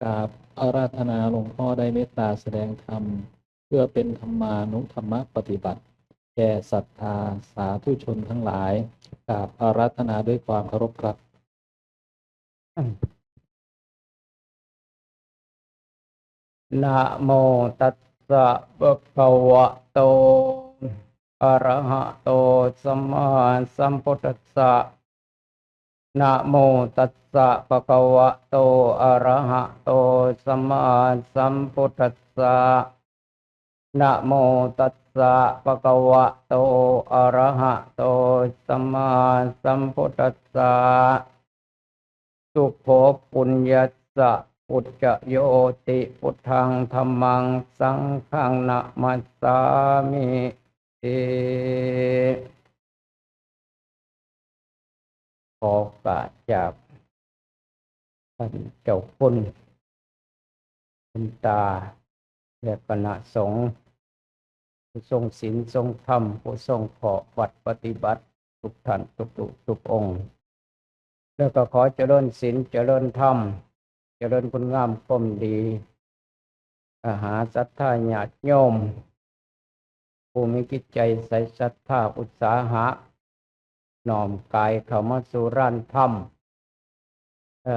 ກາບອາລາທະນາ ຫຼວງພໍ່ໄດ້ເມດຕາສະແດງທຳ ເພື່ອເປັນທຳມານຸທຳມະປະຕິບັດແກ່ສັດທາສາທຸຊົນທັງຫຼາຍ. ກາບອາລາທະນາດ້ວຍຄວາມເຄົາລົບຄັບ. ນະໂມຕັດສະ ພະຄະວະໂຕ ອະລະຫະໂຕ ສຳມາສຳພຸດທັດສະ. ນະໂມຕັດສະ ພະຄະວະໂຕ ອະລະຫະໂຕ ສຳມາສຳພຸດທັດສະ. ນະໂມຕັດສະ ພະຄະວະໂຕ ອະລະຫະໂຕ ສຳມາສຳພຸດທັດສະ. ສຸໂຂ ປຸນຍັດສະ ປຸດຈະໂຍຕິ ພຸດທັງ ທຳມັງ ສັງຄັງ ນະມັດສາມິ. ຂໍໂອກາດຈາກທ່ານເຈົ້າຄຸນ ຄຸນຕາ ແລະ ຄະນະສົງ ຜູ້ຊົງສິນຊົງທຳ ຜູ້ຊົງເຄາະວັດປະຕິບັດທຸກທ່ານ ທຸກໆ ທຸກອົງ. ແລ້ວກໍຂໍຈະເລີນສິນ ຈະເລີນທຳ ຈະເລີນຄຸນງາມຄວາມດີ ອາ ຫາສັດທາຍາດໂຍມ ຜູ້ມີຈິດໃຈໃສສັດທາອຸດສາຫະ ນ້ອມກາຍເຂົ້າມາສູ່ລານທຳ ເອີ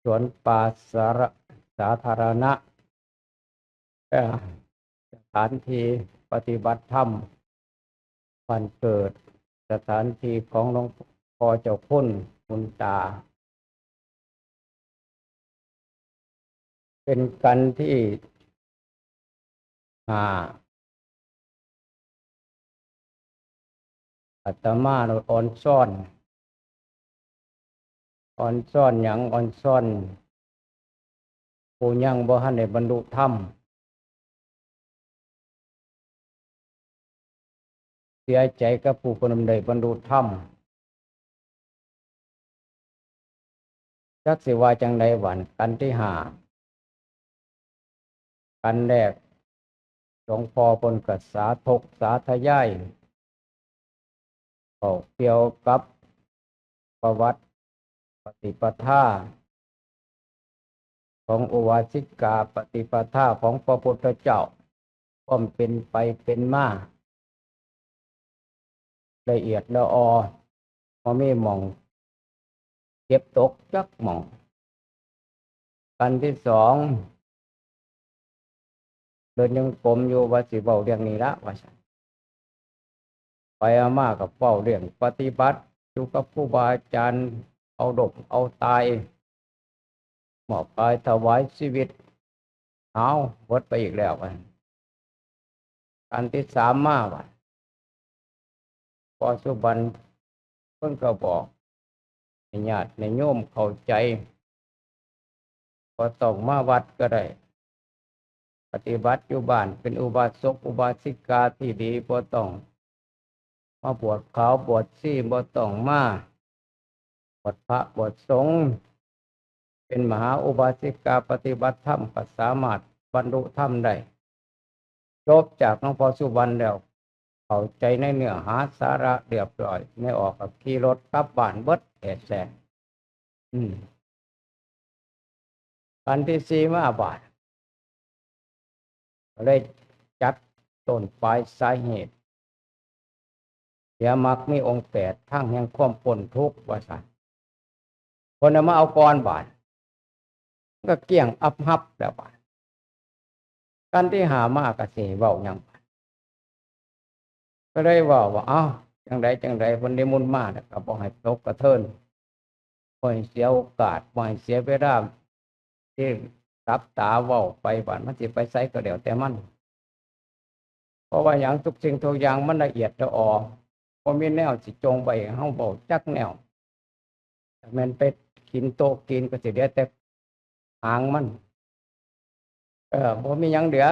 ສວນປ່າສາລະ ສາທາລະນະ ເອີ ສະຖານທີ່ປະຕິບັດທຳ ບ້ານເກີດ ສະຖານທີ່ຂອງຫຼວງພໍ່ເຈົ້າຄຸນ ຄຸນຕາ. ເປັນກັນທີຫ້າ ອາດຕະມາໂລດອ່ອນຊອນ. ອ່ອນຊອນຫຍັງ? ອ່ອນຊອນຜູ້ຍັງບໍ່ທັນໄດ້ບັນລຸທຳ. ເສຍໃຈກັບຜູ້ເພິ່ນໄດ້ບັນລຸທຳ. ຈັກຊິວ່າຈັ່ງໃດຫວາ? ອັນທີຫ້າ ອັນແລກ ຫຼວງພໍ່ເພິ່ນກໍສາທົກສາທະຍາຍ ເວົ້າກ່ຽວກັບປະຫວັດປະຕິປະທາ ຂອງອຸບາສິກາ ປະຕິປະທາຂອງພະພຸດທະເຈົ້າ ຄວາມເປັນໄປເປັນມາ ລະອຽດລະອໍ ບໍ່ມີໝ່ອງເກັບຕົກຈັກໝ່ອງ. ອັນທີສອງ ເດີນຍັງກົມຢູ່ວ່າຊິເວົ້າເລື່ອງນີ້ລະວ່າຊັ້ນ. ໄປເອົາມາກໍເວົ້າເລື່ອງປະຕິບັດຢູ່ກັບຄູບາອາຈານ ເອົາລົມເອົາຕາຍ ມອບກາຍຖວາຍຊີວິດ. ເອົາ ເບິດໄປອີກແລ້ວ. ອັນທີສາມມາບາດ ພໍ່ສຸບັນເພິ່ນກໍບອກໃຫ້ຍາດໃຫ້ໂຍມເຂົ້າໃຈ ບໍ່ຕ້ອງມາວັດກໍໄດ້ ປະຕິບັດຢູ່ບ້ານ ເປັນອຸບາສົກອຸບາສິກາທີ່ດີ ບໍ່ຕ້ອງມາບວດຂາວບວດຊີ ບໍ່ຕ້ອງມາບວດພະບວດສົງ ເປັນມະຫາອຸບາສິກາປະຕິບັດທຳ ກໍສາມາດບັນລຸທຳໄດ້. ຈົບຈາກຫຼວງພໍ່ສຸວັນແລ້ວ ເຂົ້າໃຈໃນເນື້ອຫາສາລະຮຽບຮ້ອຍ ແມ່ອອກກໍຂີ່ລົດກັບບ້ານເບິດແອແຊ. ອືມ ອັນທີສີ່ມາບາດ ກໍເລີຍຈັດຕົ້ນປາຍສາເຫດ ເສຍມັກມີອົງແປດ ທາງແຫ່ງຄວາມພົ້ນທຸກ ວ່າຊັ້ນ. ເພິ່ນເອົາມາເອົາກ່ອນບາດ ມັນກໍກ້ຽງອັບຮັບແລ້ວບາດ. ອັນທີຫ້າມາກໍຊິເວົ້າຫຍັງ? ກໍເລີຍເວົ້າວ່າ ເອົ້າ ຈັ່ງໃດຈັ່ງໃດ ເພິ່ນນິມົນມາແລ້ວກໍບໍ່ໃຫ້ຕົກກະເທີນ ບໍ່ໃຫ້ເສຍໂອກາດ ບໍ່ໃຫ້ເສຍເວລາ ທີ່ຫຼັບຕາເວົ້າໄປ ບາດມັນຊິໄປໃສກໍແລ້ວແຕ່ມັນ. ເພາະວ່າຫຍັງ? ທຸກສິ່ງທຸກຢ່າງມັນລະອຽດລະອໍ ບໍ່ມີແນວຊິຈົ່ງໄວ້ໃຫ້ເຮົາເວົ້າຈັກແນວ. ແມ່ນໄປກິນໂຕະກິນກໍຊິເຫຼືອແຕ່ຫາງມັນ ເອີ ບໍ່ມີຫຍັງເຫຼືອ.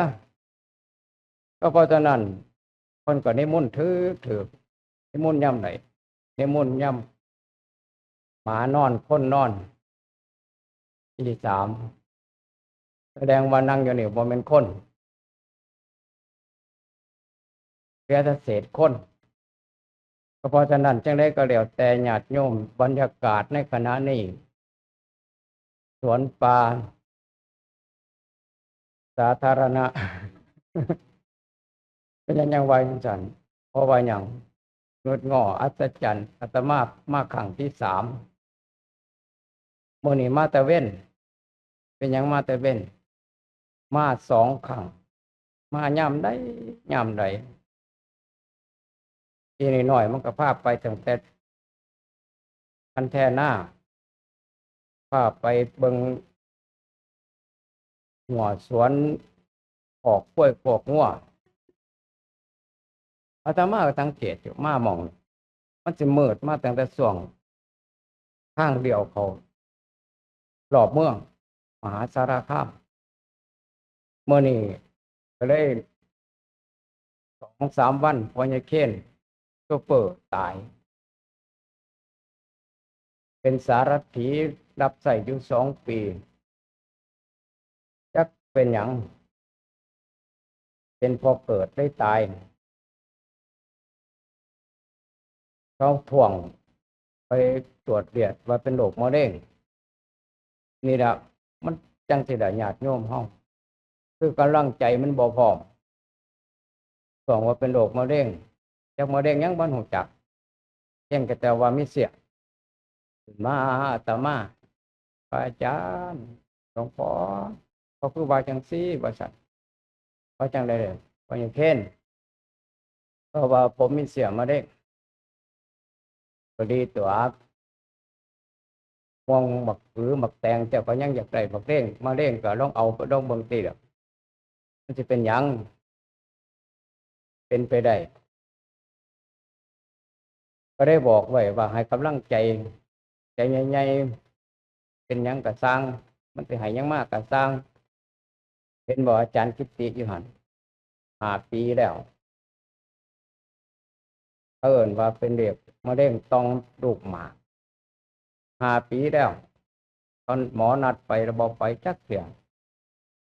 ກໍເພາະສະນັ້ນ ເພິ່ນກໍນິມົນຖືກໆ ນິມົນຍາມໃດ? ນິມົນຍາມໝານອນ ຄົນນອນ. ທີສາມ ສະແດງວ່ານັ່ງຢູ່ນີ້ບໍ່ແມ່ນຄົນ ເຫຼືອແຕ່ເສດຄົນ. ກໍເພາະສະນັ້ນ ຈັ່ງໃດກໍແລ້ວແຕ່ຍາດໂຍມ ບັນຍາກາດໃນຂະນະນີ້ ສວນປ່າ ສາທາລະນະ. ເປັນຫຍັງຍັງວ່າຈັ່ງຊັ້ນ? ເພາະວ່າຫຍັງ? ງຶດງໍ້ ອັດສະຈັນ ອາດຕະມາມາຄັ້ງທີສາມ. ມື້ນີ້ມາແຕ່ເວັນ. ເປັນຫຍັງມາແຕ່ເວັນ? ມາສອງຄັ້ງ. ມາຍາມໃດ ຍາມໃດ? ອີນ້ອຍໆ ມັນກໍພາໄປຕັ້ງແຕ່ຄັນແທ່ນາ, ພາໄປເບິ່ງຫົວສວນ ຄອກຄວາຍຄອກງົວ. ອາດຕະມາກໍສັງເກດຢູ່ ມາໝ່ອງນີ້ ມັນຊິມືດມາຕັ້ງແຕ່ຊ່ວງທາງລ້ຽວເຂົ້າ ລອບເມືອງມະຫາສາລະຄາມ. ມື້ນີ້ກໍເລີຍສອງສາມວັນ ພໍ່ໃຫຍ່ເຄນ ໂຊເຟີຕາຍ. ເປັນສາລັດຖີ ຮັບໃຊ້ຢູ່ສອງປີ. ຈັກເປັນຫຍັງ ເປັນເພາະເກີດໄດ້ຕາຍ. ເຂົາທ້ວງໄປກວດລຽດວ່າເປັນໂລກມະເຮັງ. ນີ້ລະ ມັນຈັ່ງຊິໄດ້ຍາດໂຍມເຮົາ ຄືກຳລັງໃຈມັນບໍ່ພ້ອມ. ຊ່ວງວ່າເປັນໂລກມະເຮັງ ຈັກມະເຮັງຫຍັງບໍ່ຮູ້ຈັກ, ພຽງແຕ່ວ່າມີເຊື້ອ. ຂຶ້ນມາຫາອາດຕະມາ, ພະອາຈານ, ຫຼວງພໍ່, ເຂົາຄືວ່າຈັ່ງຊີ້ ວ່າຊັ້ນ. ວ່າຈັ່ງໃດເດີ ພໍ່ໃຫຍ່ເຄນ? ເພາະວ່າຜົມມີເຊື້ອມະເຮັງ. ກໍດີຕົວະ, ມ່ວງໝາກຜືໝາກແຕງ ເຈົ້າກໍຍັງຢາກໄດ້ໝາກເຮັງ, ມະເຮັງກໍລອງເອົາ ລອງເບິ່ງຕິລະ. ມັນຊິເປັນຫຍັງ? ເປັນໄປໄດ້. ກໍໄດ້ບອກໄວ້ວ່າໃຫ້ກຳລັງໃຈ ໃຈໃຫຍ່ໆ, ເປັນຫຍັງກໍຊ່າງ, ມັນຊິໃຫ້ຫຍັງມາກໍຊ່າງ. ເຫັນບໍ່ ອາຈານກິດຕິຢູ່ຫັ້ນ ຫ້າປີແລ້ວ. ເຂົາເອີ້ນວ່າເປັນເລກມະເຮັງຕ່ອມລູກໝາກ. ຫ້າປີແລ້ວ, ຕອນໝໍນັດໄປແລ້ວບໍ່ໄປຈັກເທື່ອ.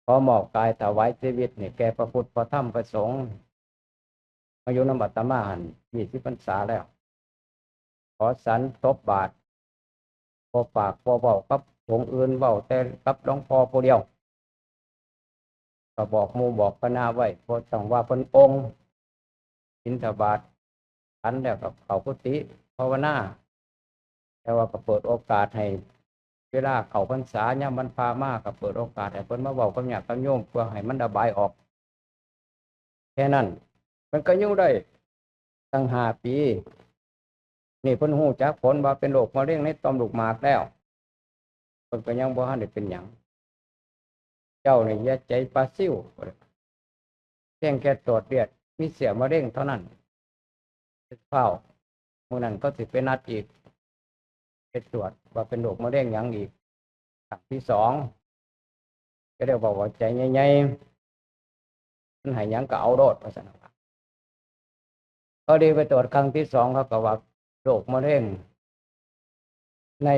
ຂໍມອບກາຍຖວາຍຊີວິດນີ້ແກ່ພະພຸດ ພະທຳ ພະສົງ. ມາຢູ່ນຳອາດຕະມາຫັ້ນ ຊາວພັນສາແລ້ວ. ຂໍສັນສົບບາດ, ບໍ່ປາກບໍ່ເວົ້າກັບອົງອື່ນ, ເວົ້າແຕ່ກັບຫຼວງພໍ່ຜູ້ດຽວ. ກໍບອກໝູ່ບອກຄະນະໄວ້, ບໍ່ຕ້ອງວ່າເພິ່ນອົງ, ບິນທະບາດ ສັນແລ້ວກໍເຂົ້າກຸຕິພາວະນາ. ແຕ່ວ່າກໍເປີດໂອກາດໃຫ້ ເວລາເຂົ້າພັນສາ ຍາມວັນພະມາ ກໍເປີດໂອກາດໃຫ້ເພິ່ນມາເວົ້າກັບຍາດກັບໂຍມ ເພື່ອໃຫ້ມັນລະບາຍອອກ. ແຄ່ນັ້ນ ເພິ່ນກໍຢູ່ໄດ້ຕັ້ງຫ້າປີ. ນີ້ເພິ່ນຮູ້ຈັກຜົນວ່າເປັນໂລກມະເຮັງໃນຕ່ອມລູກໝາກແລ້ວ, ເພິ່ນກໍຍັງບໍ່ທັນໄດ້ເປັນຫຍັງ. ເຈົ້ານີ້ຢ່າໃຈປາຊິວ, ພຽງແຕ່ຕອດລຽດມີເຊື້ອມະເຮັງເທົ່ານັ້ນ. ເຮັດຟ້າວ, ມື້ນັ້ນເຂົາຊິໄປນັດອີກ, ໄປຕວດວ່າເປັນໂລກມະເຮັງຫຍັງອີກ ຄັ້ງທີສອງ. ກໍໄດ້ເວົ້າວ່າໃຈໃຫຍ່ໆ, ມັນໃຫ້ຫຍັງກໍເອົາໂລດ ວ່າຊັ້ນ. ພໍດີໄປຕວດຄັ້ງທີສອງ ເຂົາກໍວ່າໂລກມະເຮັງໃນ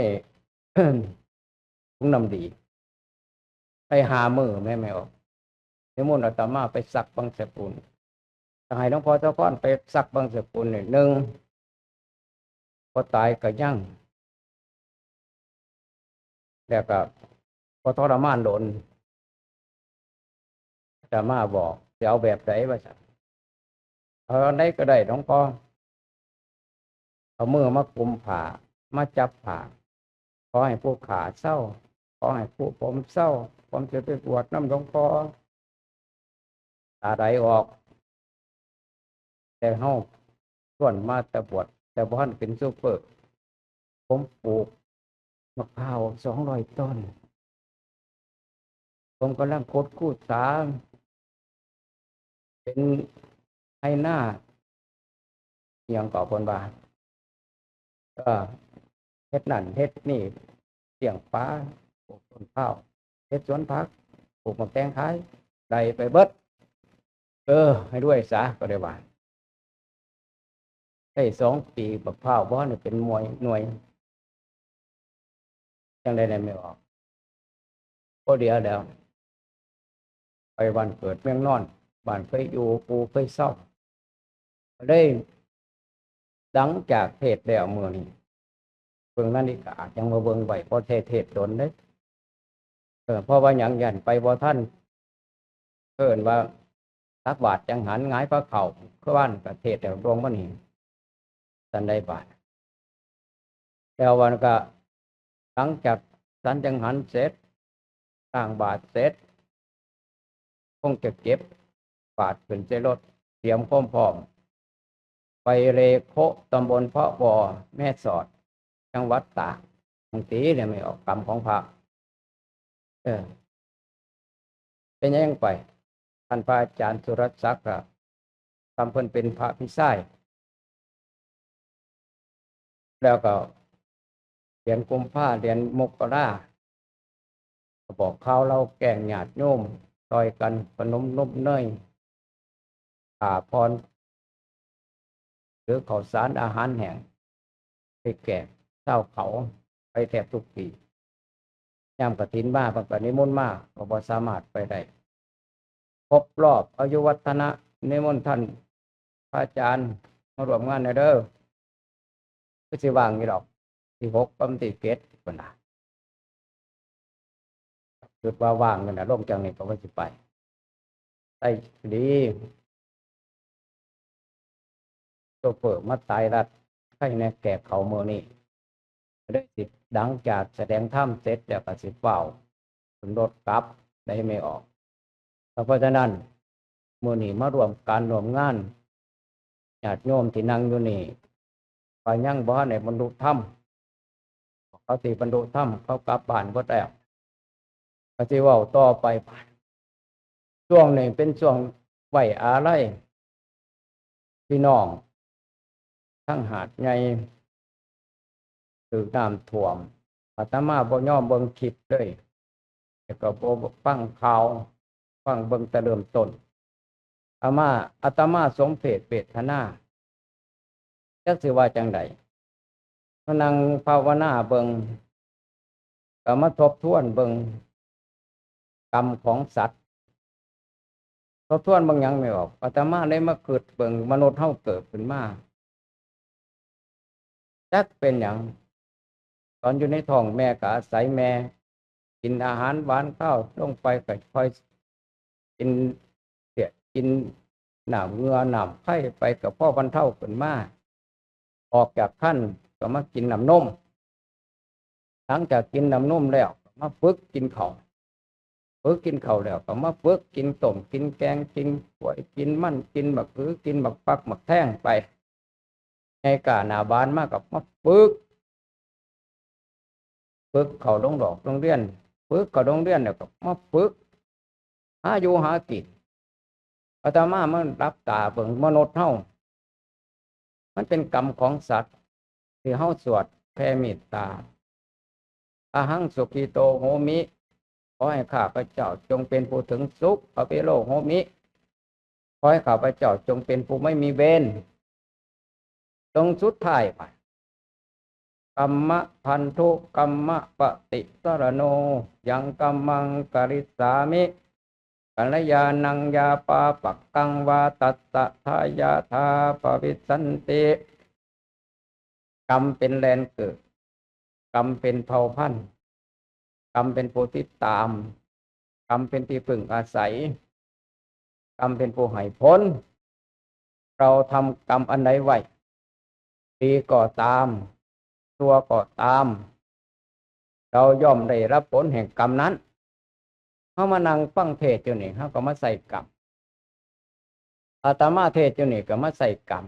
ຖົງນ້ຳດີ. ໄດ້ຫ້າມື້ແມ່ນບໍ່? ນິມົນອາດຕະມາໄປສັກບັງສະກຸນ, ກໍໃຫ້ຫຼວງພໍ່ສາຄອນໄປສັກບັງສະກຸນນີ້ ໜຶ່ງ ບໍ່ຕາຍກໍຍັງ, ແລ້ວກໍບໍ່ທໍລະມານດົນ. ອາດຕະມາບອກ ຊິເອົາແບບໃດ ວ່າຊັ້ນ. ເອົາອັນໃດກໍໄດ້ຫຼວງພໍ່, ເອົາມືມາກຸມຜ້າ ມາຈັບຜ້າ, ຂໍໃຫ້ຜູ້ຂ້າເຊົາ, ຂໍໃຫ້ຜູ້ຜົມເຊົາ, ຜົມຈະໄປບວດນຳຫຼວງພໍ່. ຕາໄດອອກ, ແຕ່ເຮົາຊວນມາແຕ່ບວດ, ແຕ່ບໍ່ທັນເປັນໂຊເຟີ. ຜົມປູກໝາກພ້າວສອງຮ້ອຍຕົ້ນ, ຜົມກຳລັງຂຸດຄູສາ ເປັນໄຮ່ນາ ອີ່ຫຍັງກໍເພິ່ນວ່າ ເອີ ເຮັດນັ້ນເຮັດນີ້, ລ້ຽງປາ, ປູກຕົ້ນພ້າວ, ເຮັດສວນຜັກ, ປູກໝາກແຕງຂາຍ, ໄດ້ໄປເບິດ. ເອີ ໃຫ້ລວຍຊະ, ກໍໄດ້ວ່າ. ໄດ້ສອງປີ ບັກພ້າວບໍ່ທັນໄດ້ເປັນໜ່ວຍ, ໜ່ວຍ. ຈັ່ງໃດແດ່ແມ່ອອກ? ບໍ່ເຫຼືອແລ້ວ. ໄປບ້ານເກີດເມືອງນອນ, ບ້ານເຄີຍຢູ່, ປູ່ເຄີຍເຊົາ. ກໍເລີຍ ຫຼັງຈາກເທດແລ້ວມື້ນີ້ ເບິ່ງນາລິກາ ຈັ່ງມາເບິ່ງໄວ້, ບໍ່ໄດ້ເທດດົນເດ້. ເອີ ເພາະວ່າຫຍັງ? ຢ້ານໄປບໍ່ທັນ. ເອີ້ນວ່າ ຕັກບາດຈັງຫັນ ຫງາຍພະເຂົ້າ ຄືວ່ານັ້ນກະເທດແລ້ວ ດວງມັນນີ້ ສັນໃດບາດ. ແລ້ວວັນກະ ຫຼັງຈາກສັນຈັງຫັນເສັດ ລ້າງບາດເສັດ ຄົງຈະເກັບບາດຂຶ້ນໃສ່ລົດ ຕຽມຄວາມພ້ອມ ໄປເລໂຄະ ຕຳບົນພະວໍ ແມ່ສອດ ຈັງຫວັດຕາກ. ບາງທີແລ້ວແມ່ນອອກກຳຂອງພະ ເອີ ເປັນຫຍັງໄປ? ທ່ານພະອາຈານສຸລະສັກກະ ທຳເພິ່ນເປັນພະພີ່ຊາຍ ແລ້ວກໍເດືອນກຸມພາ ເດືອນມົກກະລາ ກໍບອກຂ່າວລາວແກງຍາດໂຍມ ຊ່ອຍກັນຂະໜົມນົມເນີຍ ຜ້າຜ່ອນ ຫຼືເຂົ້າສານອາຫານແຫ້ງ ໄປແກກຊາວເຂົາ ໄປແທບທຸກປີ. ຍາມກະຖິນມາ ເພິ່ນກໍນິມົນມາ ກໍບໍ່ສາມາດໄປໄດ້. ຄົບລອບອາຍຸວັດທະນະ ນິມົນທ່ານພະອາຈານມາຮ່ວມງານແດ່ເດີ. ຄືຊິວ່າງຢູ່ດອກ ທີຫົກກັບທີເຈັດພຸ້ນນະ ຄິດວ່າວ່າງຢູ່ນະ ລົງຈາກນີ້ກໍວ່າຊິໄປ. ໄດ້ດີ ໂຊເຟີມາຕາຍລັດ ໃຄແນ່ແກ່ເຂົາມື້ນີ້ ກໍເລີຍຊິ ຫຼັງຈາກສະແດງທຳເສັດແລ້ວກໍຊິຟ້າວຂຶ້ນລົດກັບ ໄດ້ແມ່ອອກ. ກໍເພາະສະນັ້ນ ມື້ນີ້ມາຮ່ວມການຮ່ວມງານ ຍາດໂຍມທີ່ນັ່ງຢູ່ນີ້ ກໍຍັງບໍ່ທັນໄດ້ບັນລຸທຳ. ເຂົາຊິບັນລຸທຳ ເຂົາກັບບ້ານເບິດແລ້ວ ກໍຊິເວົ້າຕໍ່ໄປ. ຊ່ວງນີ້ເປັນຊ່ວງໄວ້ອາໄລ ພີ່ນ້ອງທາງຫາດໃຫຍ່ຖືກນ້ຳຖ້ວມ. ອາດຕະມາບໍ່ຍອມເບິ່ງຄລິບເລີຍ ແລ້ວກໍບໍ່ຟັງຂ່າວ ຟັງເບິ່ງແຕ່ເລີ່ມຕົ້ນ. ອາມາ ອາດຕະມາສົມເພດເວທະນາ ຈັກຊິວ່າຈັ່ງໃດ ມານັ່ງພາວະນາເບິ່ງ ກໍມາທົບທວນເບິ່ງກຳຂອງສັດ. ທົບທວນເບິ່ງຫຍັງແມ່ນບໍ່? ອາດຕະມາໄດ້ມາຄິດເບິ່ງມະນຸດເຮົາເກີດຂຶ້ນມາ ຈັກເປັນຫຍັງ ຕອນຢູ່ໃນທ້ອງແມ່ກໍອາໄສແມ່ ກິນອາຫານຫວານຄາວ ລົງໄປກໍຄ່ອຍກິນເສຍ ກິນນ້ຳເຫື່ອນ້ຳໄຄໄປ ກໍພໍບັນເທົາຂຶ້ນມາ. ອອກຈາກຄັນກໍມາກິນນ້ຳນົມ. ຫຼັງຈາກກິນນ້ຳນົມແລ້ວ ກໍມາຝຶກກິນເຂົ້າ. ຝຶກກິນເຂົ້າແລ້ວ ກໍມາຝຶກກິນຕົ້ມ ກິນແກງ ກິນກ້ວຍ ກິນມັນ ກິນໝາກຫື ກິນໝາກປັກ ໝາກແທງໄປ. ໃຫຍ່ກ້າໜ້າບານມາກໍມາຝຶກ ຝຶກເຂົ້າໂຮງດອກໂຮງຮຽນ ຝຶກເຂົ້າໂຮງຮຽນແລ້ວກໍມາຝຶກຫາຢູ່ຫາກິນ. ອາດຕະມາມາຫຼັບຕາເບິ່ງມະນຸດເຮົາ ມັນເປັນກຳຂອງສັດ ທີ່ເຮົາສວດແຜ່ເມດຕາ ອະຫັງສຸຂິໂຕໂຫມິ ຂໍໃຫ້ຂ້າພະເຈົ້າຈົ່ງເປັນຜູ້ເຖິງສຸກ ອະເວໂລໂຫມິ ຂໍໃຫ້ຂ້າພະເຈົ້າຈົ່ງເປັນຜູ້ໄມ່ມີເວນ. ຕົງສຸດທ້າຍ ກຳມະພັນທຸ ກຳມະປະຕິສະລະໂນ ຍັງກຳມັງກະລິດສາມິ ກັນລະຍານັງ ຢາປາປະກັງວາ ຕັດສະທາຍາທາພະວິສສັນຕິ. ກຳເປັນແດນເກີດ ກຳເປັນເຜົ່າພັນ ກຳເປັນຜູ້ຕິດຕາມ ກຳເປັນທີ່ເພິ່ງອາໄສ ກຳເປັນຜູ້ໃຫ້ຜົນ. ເຮົາທຳກຳອັນໃດໄວ້ ດີກໍຕາມ ຊົ່ວກໍຕາມ ເຮົາຍ່ອມໄດ້ຮັບຜົນແຫ່ງກຳນັ້ນ. ເຮົາມານັ່ງຟັງເທດຢູ່ນີ້ ເຮົາກໍມາໃສ່ກຳ ອາດຕະມາເທດຢູ່ນີ້ກໍມາໃສ່ກຳ.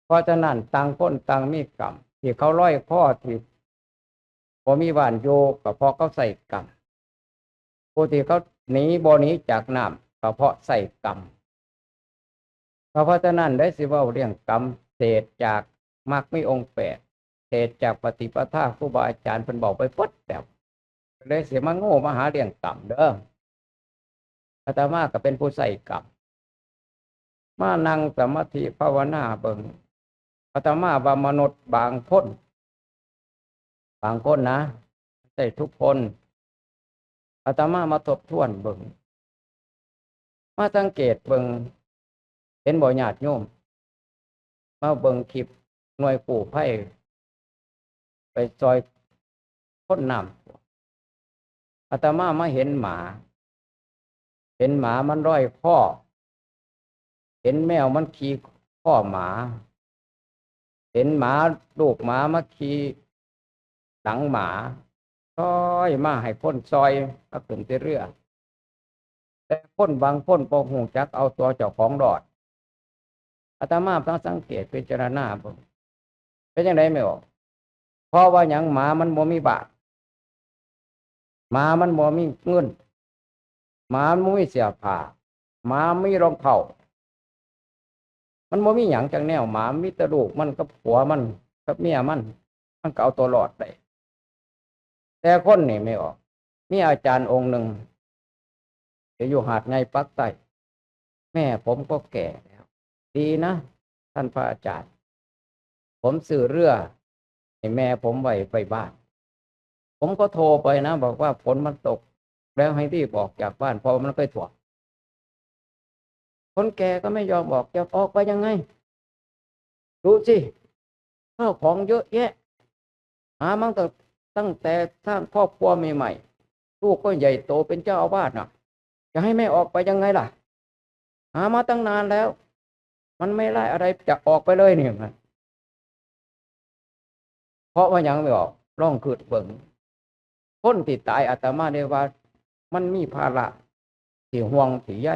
ເພາະສະນັ້ນ ຕ່າງຄົນຕ່າງມີກຳ ທີ່ເຂົາລອຍຄໍ ທີ່ບໍ່ມີບ້ານຢູ່ ກໍເພາະເຂົາໃສ່ກຳ. ຜູ້ທີ່ເຂົາໜີ ບໍ່ໜີຈາກນ້ຳ ກໍເພາະໃສ່ກຳ. ກໍເພາະສະນັ້ນ ໄດ້ຊິເວົ້າເລື່ອງກຳ ເສດຈາກມັກມີອົງແປດ ເສດຈາກປະຕິປະທາ ຄູບາອາຈານເພິ່ນເວົ້າໄປເບິດແລ້ວ ເລີຍຊິມາໂງ່ມາຫາເລື່ອງກຳເດີ. ອາດຕະມາກໍເປັນຜູ້ໃຊ້ກຳ ມານັ່ງສະມາທິພາວະນາເບິ່ງ. ອາດຕະມາວ່າມະນຸດບາງຄົນ ບາງຄົນນະ ບໍ່ໃຊ່ທຸກຄົນ. ອາດຕະມາມາທົບທວນເບິ່ງ ມາສັງເກດເບິ່ງ ເຫັນບໍ່ຍາດໂຍມ? ມາເບິ່ງຄລິບໜ່ວຍກູ້ໄພໄປຊ່ອຍຄົນນ້ຳຖ້ວມ. ອາດຕະມາມາເຫັນໝາ ເຫັນໝາມັນລອຍຄໍ້ ເຫັນແມວມັນຂີ່ຄໍ້ໝາ ເຫັນໝາ ລູກໝາມາຂີ່ຫຼັງໝາ ຊ່ອຍມາໃຫ້ຄົນຊ່ອຍ ມາຂຶ້ນແຕ່ເຮືອ. ແຕ່ຄົນບາງຄົນບໍ່ຮູ້ຈັກເອົາຕົວເຈົ້າຂອງລອດ. ອາດຕະມາຕ້ອງສັງເກດພິຈາລະນາເບິ່ງ. ເປັນຈັ່ງໃດແມ່ອອກ? ເພາະວ່າຫຍັງ? ໝາມັນບໍ່ມີບ້ານ, ໝາມັນບໍ່ມີເງິນ, ໝາມັນບໍ່ມີເສື້ອຜ້າ, ໝາມີລອງເທົ້າ, ມັນບໍ່ມີຫຍັງຈັກແນວ. ໝາມີແຕ່ລູກມັນກັບຜົວມັນກັບເມຍມັນ, ມັນກໍເອົາຕົວລອດໄດ້. ແຕ່ຄົນນີ້ແມ່ອອກ, ມີອາຈານອົງໜຶ່ງ ໄປຢູ່ຫາດໃຫຍ່ປາກໃຕ້. ແມ່ ຜົມກໍແກ່ແລ້ວ. ດີນະ ທ່ານພະອາຈານ, ຜົມຊື້ເຮືອໃຫ້ແມ່ຜົມໄວ້ ໄວ້ບ້ານ. ຜົມກໍໂທໄປນະ ບອກວ່າຝົນມັນຕົກແລ້ວ ໃຫ້ຣີບອອກຈາກບ້ານ ເພາະວ່າມັນເຄີຍຖ້ວມ. ຄົນແກ່ກໍໄມ່ຍອມອອກ. ຈະອອກໄປຍັງໄງ? ດູຊິ ເຂົ້າຂອງເຍອະແຍະ, ຫາມາຕັ້ງ ຕັ້ງແຕ່ສ້າງຄອບຄົວໃໝ່ໆ, ລູກກໍໃຫຍ່ໂຕເປັນເຈົ້າອາວາດນະ, ຈະໃຫ້ແມ່ອອກໄປຍັງໄງລະ? ຫາມາຕັ້ງນານແລ້ວ, ມັນໄມ່ໄດ້ອາໄລ ຈະອອກໄປເລີຍນີ້. ເພາະວ່າຫຍັງແມ່ອອກ? ລອງຄິດເບິ່ງ, ຄົນທີ່ຕາຍ ອາດຕະມາໄດ້ວ່າ ມັນມີພາລະທີ່ຫ່ວງທີ່ໃຍ,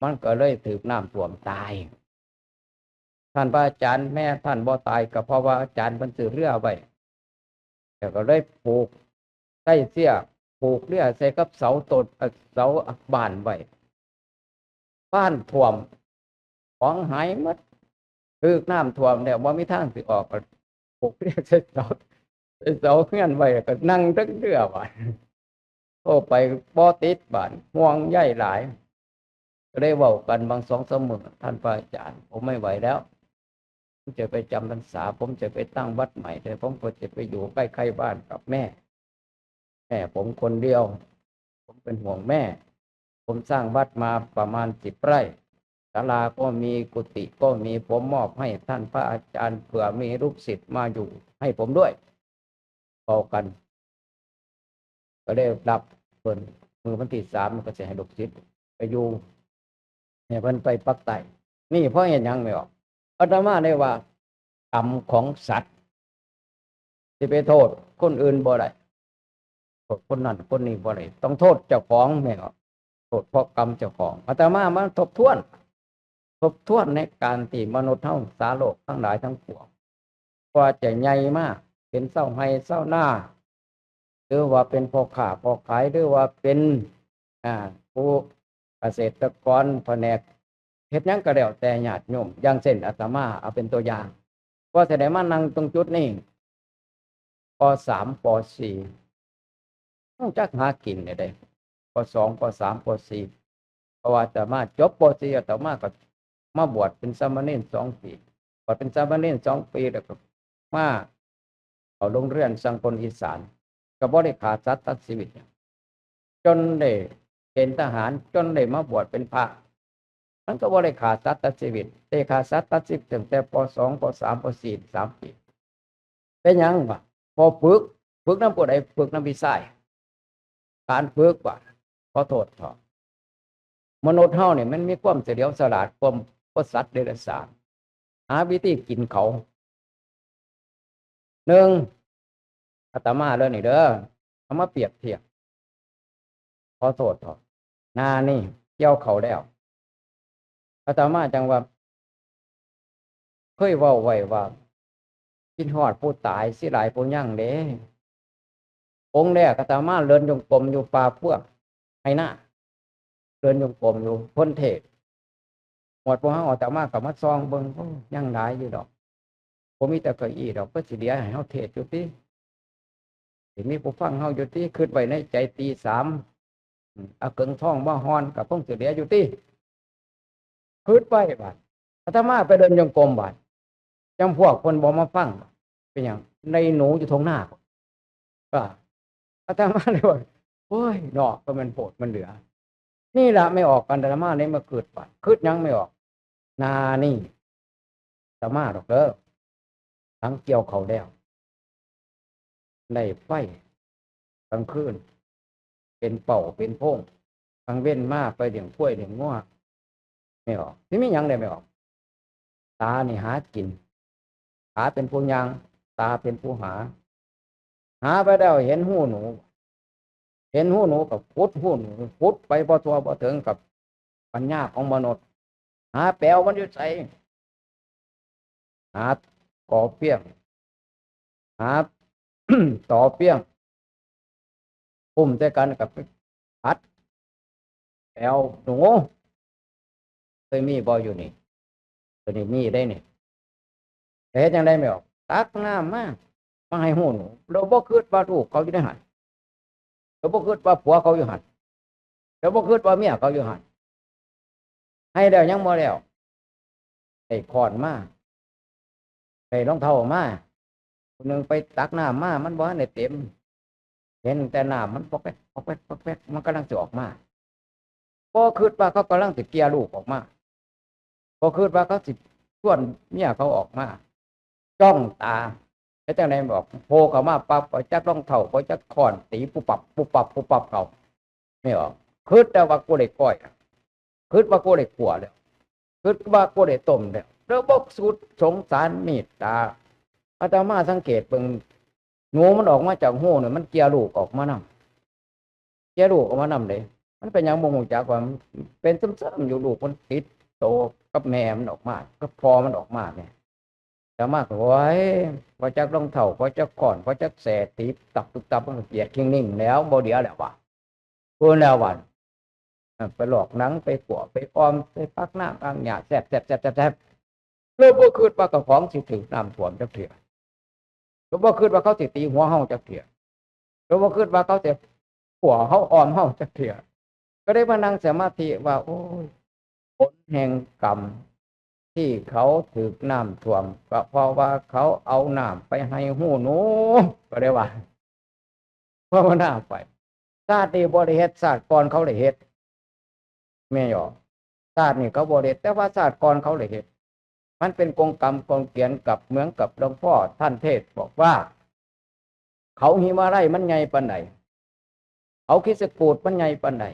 ມັນກໍເລີຍຖືກນ້ຳຖ້ວມຕາຍ. ທ່ານພະອາຈານ ແມ່ທ່ານບໍ່ຕາຍ ກໍເພາະວ່າອາຈານເພິ່ນຊື້ເຮືອໄວ້ ແລ້ວກໍເລີຍຜູກ ໃຊ້ເຊືອກຜູກເຮືອໃສ່ກັບເສົາຕົ້ນ ເອີ ເສົາບ້ານໄວ້. ບ້ານຖ້ວມ ຂອງຫາຍໝົດ, ຖືກນ້ຳຖ້ວມແລ້ວ ບໍ່ມີທາງຊິອອກ, ກໍຜູກເຮືອໃສ່ເສົາ ໃສ່ເສົາເຮືອນໄວ້ ແລ້ວກໍນັ່ງເທິງເຮືອບາດ. ໂອ້ ໄປບໍ່ຕິດບາດ, ຫ່ວງໃຍຫຼາຍ. ກໍໄດ້ເວົ້າກັນບາງສອງສາມມື້, ທ່ານພະອາຈານ ຜົມໄມ່ໄຫວແລ້ວ, ຜົມຈະໄປຈຳພັນສາ, ຜົມຈະໄປຕັ້ງວັດໃໝ່ເດີ, ຜົມກໍຈະໄປຢູ່ໃກ້ໆບ້ານກັບແມ່. ແມ່ ຜົມຄົນດຽວ, ຜົມເປັນຫ່ວງແມ່. ຜົມສ້າງວັດມາປະມານສິບໄຮ່, ສາລາກໍມີ, ກຸຕິກໍມີ, ຜົມມອບໃຫ້ທ່ານພະອາຈານ ເພື່ອມີລູກສິດມາຢູ່ໃຫ້ຜົມດ້ວຍ. ເວົ້າກັນ ກໍໄດ້ຮັບເພິ່ນ, ມື້ວັນທີສາມກໍຊິໃຫ້ລູກສິດໄປຢູ່ ໃຫ້ເພິ່ນໄປປັກໃຕ້. ນີ້ເພາະເຮັດຫຍັງແມ່ອອກ? ອາດຕະມາໄດ້ວ່າ ກຳຂອງສັດ ຊິໄປໂທດຄົນອື່ນບໍ່ໄດ້, ໂທດຄົນນັ້ນຄົນນີ້ບໍ່ໄດ້, ຕ້ອງໂທດເຈົ້າຂອງແມ່ອອກ, ໂທດເພາະກຳເຈົ້າຂອງ. ອາດຕະມາມາທົບທວນ, ທົບທວນໃນການທີ່ມະນຸດເຮົາ ສາໂລກທັງຫຼາຍທັງປວງ ກວ່າຈະໃຫຍ່ມາເປັນຊາວໄຮ່ຊາວນາ ຫຼືວ່າເປັນພໍ່ຄ້າພໍ່ຂາຍ ຫຼືວ່າເປັນ ອ່າ ຜູ້ກະເສດຕະກອນ ພະແນກເຮັດຫຍັງກໍແລ້ວແຕ່ ຍາດໂຍມ, ຢ່າງເຊັ່ນອາດຕະມາເອົາເປັນຕົວຢ່າງ, ກວ່າຈະໄດ້ມານັ່ງຕົງຈຸດນີ້ ປໍສາມ ປໍສີ່ ຮູ້ຈັກຫາກິນແນວໃດ, ປໍສອງ ປໍສາມ ປໍສີ່ ເພາະວ່າອາດຕະມາຈົບ ປໍສີ່ ອາດຕະມາກໍມາບວດເປັນສາມະເນນສອງປີ, ບວດເປັນສາມະເນນສອງປີ ແລ້ວກໍມາເຂົ້າໂຮງຮຽນສັງຄົນອີສານ, ກໍບໍ່ໄດ້ຂ້າສັດຕັດຊີວິດຫຍັງ, ຈົນໄດ້ເກນທະຫານ, ຈົນໄດ້ມາບວດເປັນພະ, ມັນກໍບໍ່ໄດ້ຂ້າສັດຕັດຊີວິດ, ໄດ້ຂ້າສັດຕັດຊີວິດຕັ້ງແຕ່ ປໍສອງ ປໍສາມ ປໍສີ່ ສາມປີ. ເປັນຫຍັງວະ? ບໍ່ຝຶກ, ຝຶກນຳຜູ້ໃດ? ຝຶກນຳພີ່ຊາຍ. ການຝຶກວະ? ຂໍໂທດເຖາະ, ມະນຸດເຮົານີ້ມັນມີຄວາມສະຫຼຽວສະຫຼາດກວ່າ ກວ່າສັດເດຍລະສານ, ຫາວິທີກິນເຂົາ. ໜຶ່ງ ອາດຕະມາເດີນີ້ເດີ, ເອົາມາປຽບທຽບ, ຂໍໂທດເຖາະ, ນານີ້ກ່ຽວເຂົ້າແລ້ວ, ອາດຕະມາຈັ່ງວ່າ ເຄີຍເວົ້າໄວ້ວ່າ ຄິດຮອດຜູ້ຕາຍ ເສຍດາຍຜູ້ຍັງເດ້. ອົງແລກອາດຕະມາເດີນຈົງກົມຢູ່ປ່າເຟືອງໄຮ່ນາ, ເດີນຈົງກົມຢູ່ພົ້ນເທດ. ໝວດພວກເຮົາອາດຕະມາກໍມາສ່ອງເບິ່ງ, ໂອ້ ຍັງຫຼາຍຢູ່ດອກ, ບໍ່ມີແຕ່ເກົ້າอี้ດອກ, ກໍຊິເຫຼືອໃຫ້ເຮົາເທດຢູ່ຕິ, ຊິມີຜູ້ຟັງເຮົາຢູ່ຕິ, ຄິດໄວ້ໃນໃຈຕີສາມ. ອາເກິ່ງທອງມາຮ່ອນກໍຄົງຊິເຫຼືອຢູ່ຕິ, ຄິດໄວ້ບາດ. ອາດຕະມາໄປເດີນຈົງກົມບາດ, ຈຳພວກເພິ່ນບໍ່ມາຟັງ. ເປັນຫຍັງ? ໄດ້ໜູຢູ່ທົ່ງນາ. ອາ ອາດຕະມາເລີຍວ່າ ໂອ້ຍ ເນາະ, ກໍແມ່ນໂພດມັນເຫຼືອ. ນີ້ລະແມ່ອອກ ອາດຕະມາໄດ້ມາຄິດບາດ. ຄິດຫຍັງແມ່ອອກ? ນານີ້ ອາດຕະມາດອກເດີ, ຫຼັງກ່ຽວເຂົ້າແລ້ວ ໄດ້ໄຟກາງຄືນ ເປັນເປົ້າເປັນໂພງ, ກາງເວັນມາໄປລ້ຽງຄວາຍລ້ຽງງົວ ແມ່ອອກ ຊິມີຫຍັງໄດ້ແມ່ອອກ? ຕານີ້ຫາກິນ ຕາເປັນຜູ້ຍ່າງ ຕາເປັນຜູ້ຫາ ຫາໄປແລ້ວເຫັນຮູໜູ ເຫັນຮູໜູກໍຂຸດຮູໜູ ຂຸດໄປບໍ່ທົ່ວບໍ່ເຖິງກັບປັນຍາຂອງມະນຸດ ຫາແປວມັນຢູ່ໃສ? ຫາກໍເຟຍງ ຫາຕໍ່ເຟຍງ ກຸ້ມໃສ່ກັນກັບ ອັດແອວໜູ ເຄີຍມີບໍ່ຢູ່ນີ້? ຕົວນີ້ມີໄດ໋ນີ້. ແລ້ວເຮັດຈັ່ງໃດແມ່ອອກ? ຕັກນ້ຳມາ ມາໃຫ້ຮູໜູ. ລາວບໍ່ຄິດວ່າລູກເຂົາຢູ່ໃນຫັ້ນ, ລາວບໍ່ຄິດວ່າຜົວເຂົາຢູ່ຫັ້ນ, ລາວບໍ່ຄິດວ່າເມຍເຂົາຢູ່ຫັ້ນ. ໃຫ້ແລ້ວຍັງບໍ່ແລ້ວ ໄດ້ຄ້ອນມາ ໄດ້ລອງເທົ້າມາ. ຜູ້ໜຶ່ງໄປຕັກນ້ຳມາ ມັນບໍ່ທັນໄດ້ເຕັມ, ເຫັນແຕ່ນ້ຳມັນປອກແປກ ປອກແປກ ປອກແປກ ມັນກຳລັງຊິອອກມາ. ບໍ່ຄິດວ່າເຂົາກຳລັງຊິເກ່ຍລູກອອກມາ, ບໍ່ຄິດວ່າເຂົາຊິຊວນເມຍເຂົາອອກມາ. ຈ້ອງຕາ ເຮັດຈັ່ງໃດບອກ? ໂຜຂຶ້ນມາປັບ ບໍ່ຈັກລອງເທົ້າ ບໍ່ຈັກຄ້ອນ ຕີປຸບປັບ ປຸບປັບ ປຸບປັບເຂົາ. ແມ່ນບໍ່? ຄິດແຕ່ວ່າກູໄດ້ກ້ອຍ ຄິດວ່າກູໄດ້ຂົ້ວແລ້ວ ຄິດວ່າກູໄດ້ຕົ້ມແລ້ວ ແລ້ວບໍ່ສຸດສົງສານເມດຕາ. ອາດຕະມາສັງເກດເບິ່ງ ໜູມັນອອກມາຈາກຮູນີ້ ມັນເກ່ຍລູກອອກມານຳ, ເກ່ຍລູກອອກມານຳເດ້. ມັນເປັນຫຍັງບໍ່ຮູ້ຈັກ ວ່າເປັນຊຶມໆຢູ່ ລູກມັນຕິດໂຕກັບແມ່ມັນອອກມາ ກັບພໍ່ມັນອອກມາແມ່. ອາດຕະມາກໍ ໂອ້ຍ ບໍ່ຈັກລອງເທົ້າ ບໍ່ຈັກຄ້ອນ ບໍ່ຈັກແສ່ ຕີຕຸບຕັບ ຕຸບຕັບ ມັນກໍກຽດຄີງນິ່ງແລ້ວ ບໍ່ເຫຼືອແລ້ວວ່າ. ເພິ່ນແລ້ວວ່າ ໄປລອກໜັງ ໄປຂົ້ວ ໄປອ່ອມ ໄປປັກນ້ຳອັ່ງຫຍ້າ ແຊບໆໆ ແລ້ວບໍ່ຄິດວ່າເຈົ້າຂອງຊິຖືກນ້ຳຖ້ວມຈັກເທື່ອ, ແລ້ວບໍ່ຄິດວ່າເຂົາຊິຕີຫົວເຮົາຈັກເທື່ອ, ແລ້ວບໍ່ຄິດວ່າເຂົາຊິຂົ້ວເຮົາ ອ່ອມເຮົາຈັກເທື່ອ. ກໍໄດ້ມານັ່ງສະມາທິວ່າ ໂອ້ຍ ຜົນແຫ່ງກຳທີ່ເຂົາຖືກນ້ຳຖ້ວມ ກໍເພາະວ່າເຂົາເອົານ້ຳໄປໃຫ້ຮູໜູ ກໍໄດ້ວ່າ ພາວະນາໄປ. ຊາດນີ້ບໍ່ໄດ້ເຮັດ ຊາດກ່ອນເຂົາໄດ້ເຮັດ ແມ່ນບໍ່? ຊາດນີ້ເຂົາບໍ່ໄດ້ເຮັດ ແຕ່ວ່າຊາດກ່ອນເຂົາໄດ້ເຮັດ. ມັນເປັນກົງກຳກົງກຽນກັບ ເໝືອນກັບຫຼວງພໍ່ທ່ານເທດບອກວ່າ ເຂົາຫິມາໄລມັນໃຫຍ່ປານໃດ? ເຂົາຄິດສະກູດມັນໃຫຍ່ປານໃດ?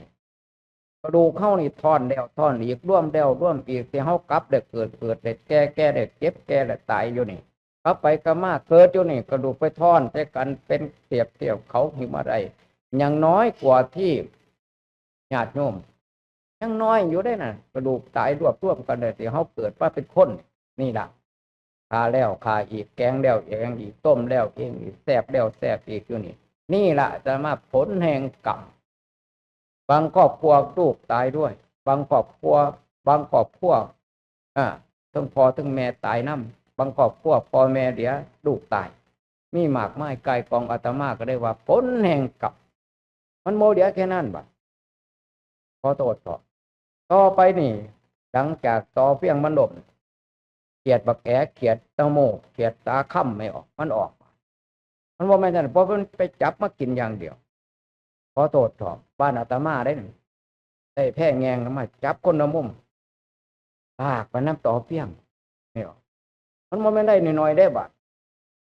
ກະດູກເຮົານີ້ທ້ອນແລ້ວທ້ອນອີກ ລວມແລ້ວລວມອີກ ທີ່ເຮົາກັບໄດ້ເກີດ ເກີດໄດ້ແກ່ ແກ່ໄດ້ເຈັບ ແກ່ໄດ້ຕາຍຢູ່ນີ້ ກັບໄປກັບມາເກີດຢູ່ນີ້ ກະດູກໄປທ້ອນໃສ່ກັນເປັນຕຽບທຽບ ເຂົາຫິມາໄລຍັງນ້ອຍກວ່າທີ່ ຍາດໂຍມ ຍັງນ້ອຍຢູ່ເດ້ນະ. ກະດູກຕາຍລວບລວມກັນໄດ້ ທີ່ເຮົາເກີດມາເປັນຄົນນີ້ລະ ຂ້າແລ້ວຂ້າອີກ ແກງແລ້ວແກງອີກ ຕົ້ມແລ້ວແກງອີກ ແຊບແລ້ວແຊບອີກຢູ່ນີ້. ນີ້ລະ ອາດຕະມາ ຜົນແຫ່ງກຳ. ບາງຄອບຄົວລູກຕາຍດ້ວຍ ບາງຄອບຄົວ ບາງຄອບຄົວ ອາ ທັງພໍ່ທັງແມ່ຕາຍນຳ, ບາງຄອບຄົວພໍ່ແມ່ເສຍ ລູກຕາຍ. ມີມາກມາຍກ່າຍກອງ. ອາດຕະມາກໍໄດ້ວ່າ ຜົນແຫ່ງກຳ ມັນບໍ່ເຫຼືອແຄ່ນັ້ນບາດ. ຂໍໂທດເຖາະ ຕໍ່ໄປນີ້ ຫຼັງຈາກຕໍເຟຍງມັນລົ້ມ ຂຽດບັກແອ ຂຽດຕະໂມກ ຂຽດຕາຄຳ ໃຫ້ອອກ ມັນອອກ. ມັນບໍ່ແມ່ນຊັ້ນ ເພາະມັນໄປຈັບມາກິນຢ່າງດຽວ. ຂໍໂທດເຖາະ ບ້ານອາດຕະມາເດ້ ໄດ້ແພແງ່ງມາຈັບຄົນລະມຸມ ປາກໄປນຳຕໍເຟຍງ ແມ່ນບໍ່? ມັນບໍ່ແມ່ນໄດ້ໜ້ອຍໆເດ້ບາດ.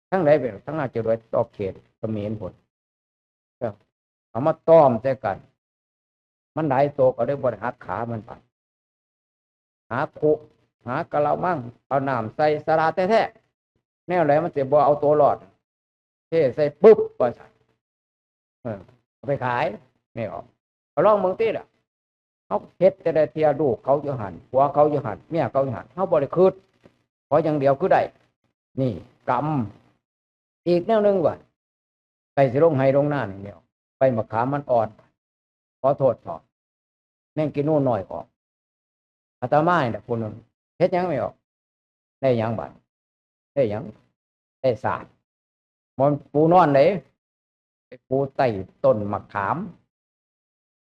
ທາງໃດເປັນ ທາງນາຈະລວຍ ຕໍ່ເຂດຂະເໝນພຸ້ນ ເອົາມາຕ້ອມໃສ່ກັນ ມັນຫຼາຍໂຕ ກໍເລີຍບໍ່ໄດ້ຫັກຂາມັນໄປ. ຫາຄຸ ຫາກະລະມັງ ເອົານ້ຳໃສ່ສະຫຼາດແທ້ໆ ແນວໃດມັນຊິບໍ່ເອົາຕົວລອດ? ເທໃສ່ປຶບວ່າຊັ້ນ ເອີ ເອົາໄປຂາຍ ແມ່ນບໍ່? ກໍລອງເບິ່ງຕິລະ. ເຮົາເຮັດແຕ່ລະເທື່ອ ລູກເຂົາຢູ່ຫັ້ນ ຜົວເຂົາຢູ່ຫັ້ນ ເມຍເຂົາຢູ່ຫັ້ນ ເຮົາບໍ່ໄດ້ຄິດ ຂໍຢ່າງດຽວຄືໄດ້. ນີ້ກຳ. ອີກແນວໜຶ່ງວ່າ ໃກ້ຊິລົງໄຮ່ລົງນານີ້ແລ້ວ ໃບໝາກຂາມມັນອ່ອນ ຂໍໂທດເຖາະ ແມງກີນູນ້ອຍອອກ. ອາດຕະມານີ້ແຫຼະຜູ້ໜຶ່ງ ເຮັດຫຍັງໄປອອກ? ໄດ້ຫຍັງບາດ? ໄດ້ຫຍັງ? ໄດ້ສາດ. ບໍ່ແມ່ນປູນອນເດ້ ໄປປູໃຕ້ຕົ້ນໝາກຂາມ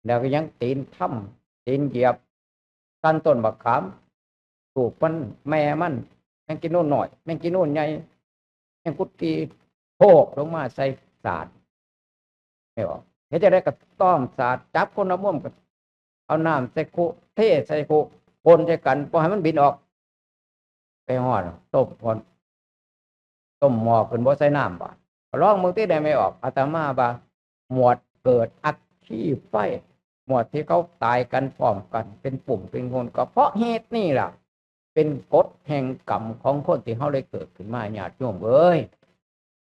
ແລ້ວກໍຍັງຕີນທຳ ຕີນຢຽບ ກັນຕົ້ນບັກຂາມ ລູກມັນ ແມ່ມັນ ແມງກີນູນນ້ອຍ ແມງກີນູນໃຫຍ່ ແມງກຸດກີ່ ໂພກລົງມາໃສ່ສາດ ແມ່ນບໍ່? ເຮັດຈັ່ງໃດກໍຕ້ອມສາດ ຈັບຄົນລະມຸມ ກໍເອົານ້ຳໃສ່ຄຸ ເທໃສ່ຄຸ ຄົນໃສ່ກັນ ບໍ່ໃຫ້ມັນບິນອອກ. ໄປຮອດ ຕົ້ມກ່ອນ ຕົ້ມໝໍ້ຂຶ້ນບໍ່ໃສ່ນ້ຳບາດ ລອງເບິ່ງຕິໄດ້ແມ່ອອກ. ອາດຕະມາວ່າ ໝວດເກີດອັກຄີໄຟ ໝວດທີ່ເຂົາຕາຍກັນພ້ອມກັນເປັນປຸ່ມເປັນໂງ່ນ ກໍເພາະເຫດນີ້ລະ ເປັນກົດແຫ່ງກຳຂອງຄົນທີ່ເຮົາໄດ້ເກີດຂຶ້ນມາ ຍາດໂຍມເອີຍ.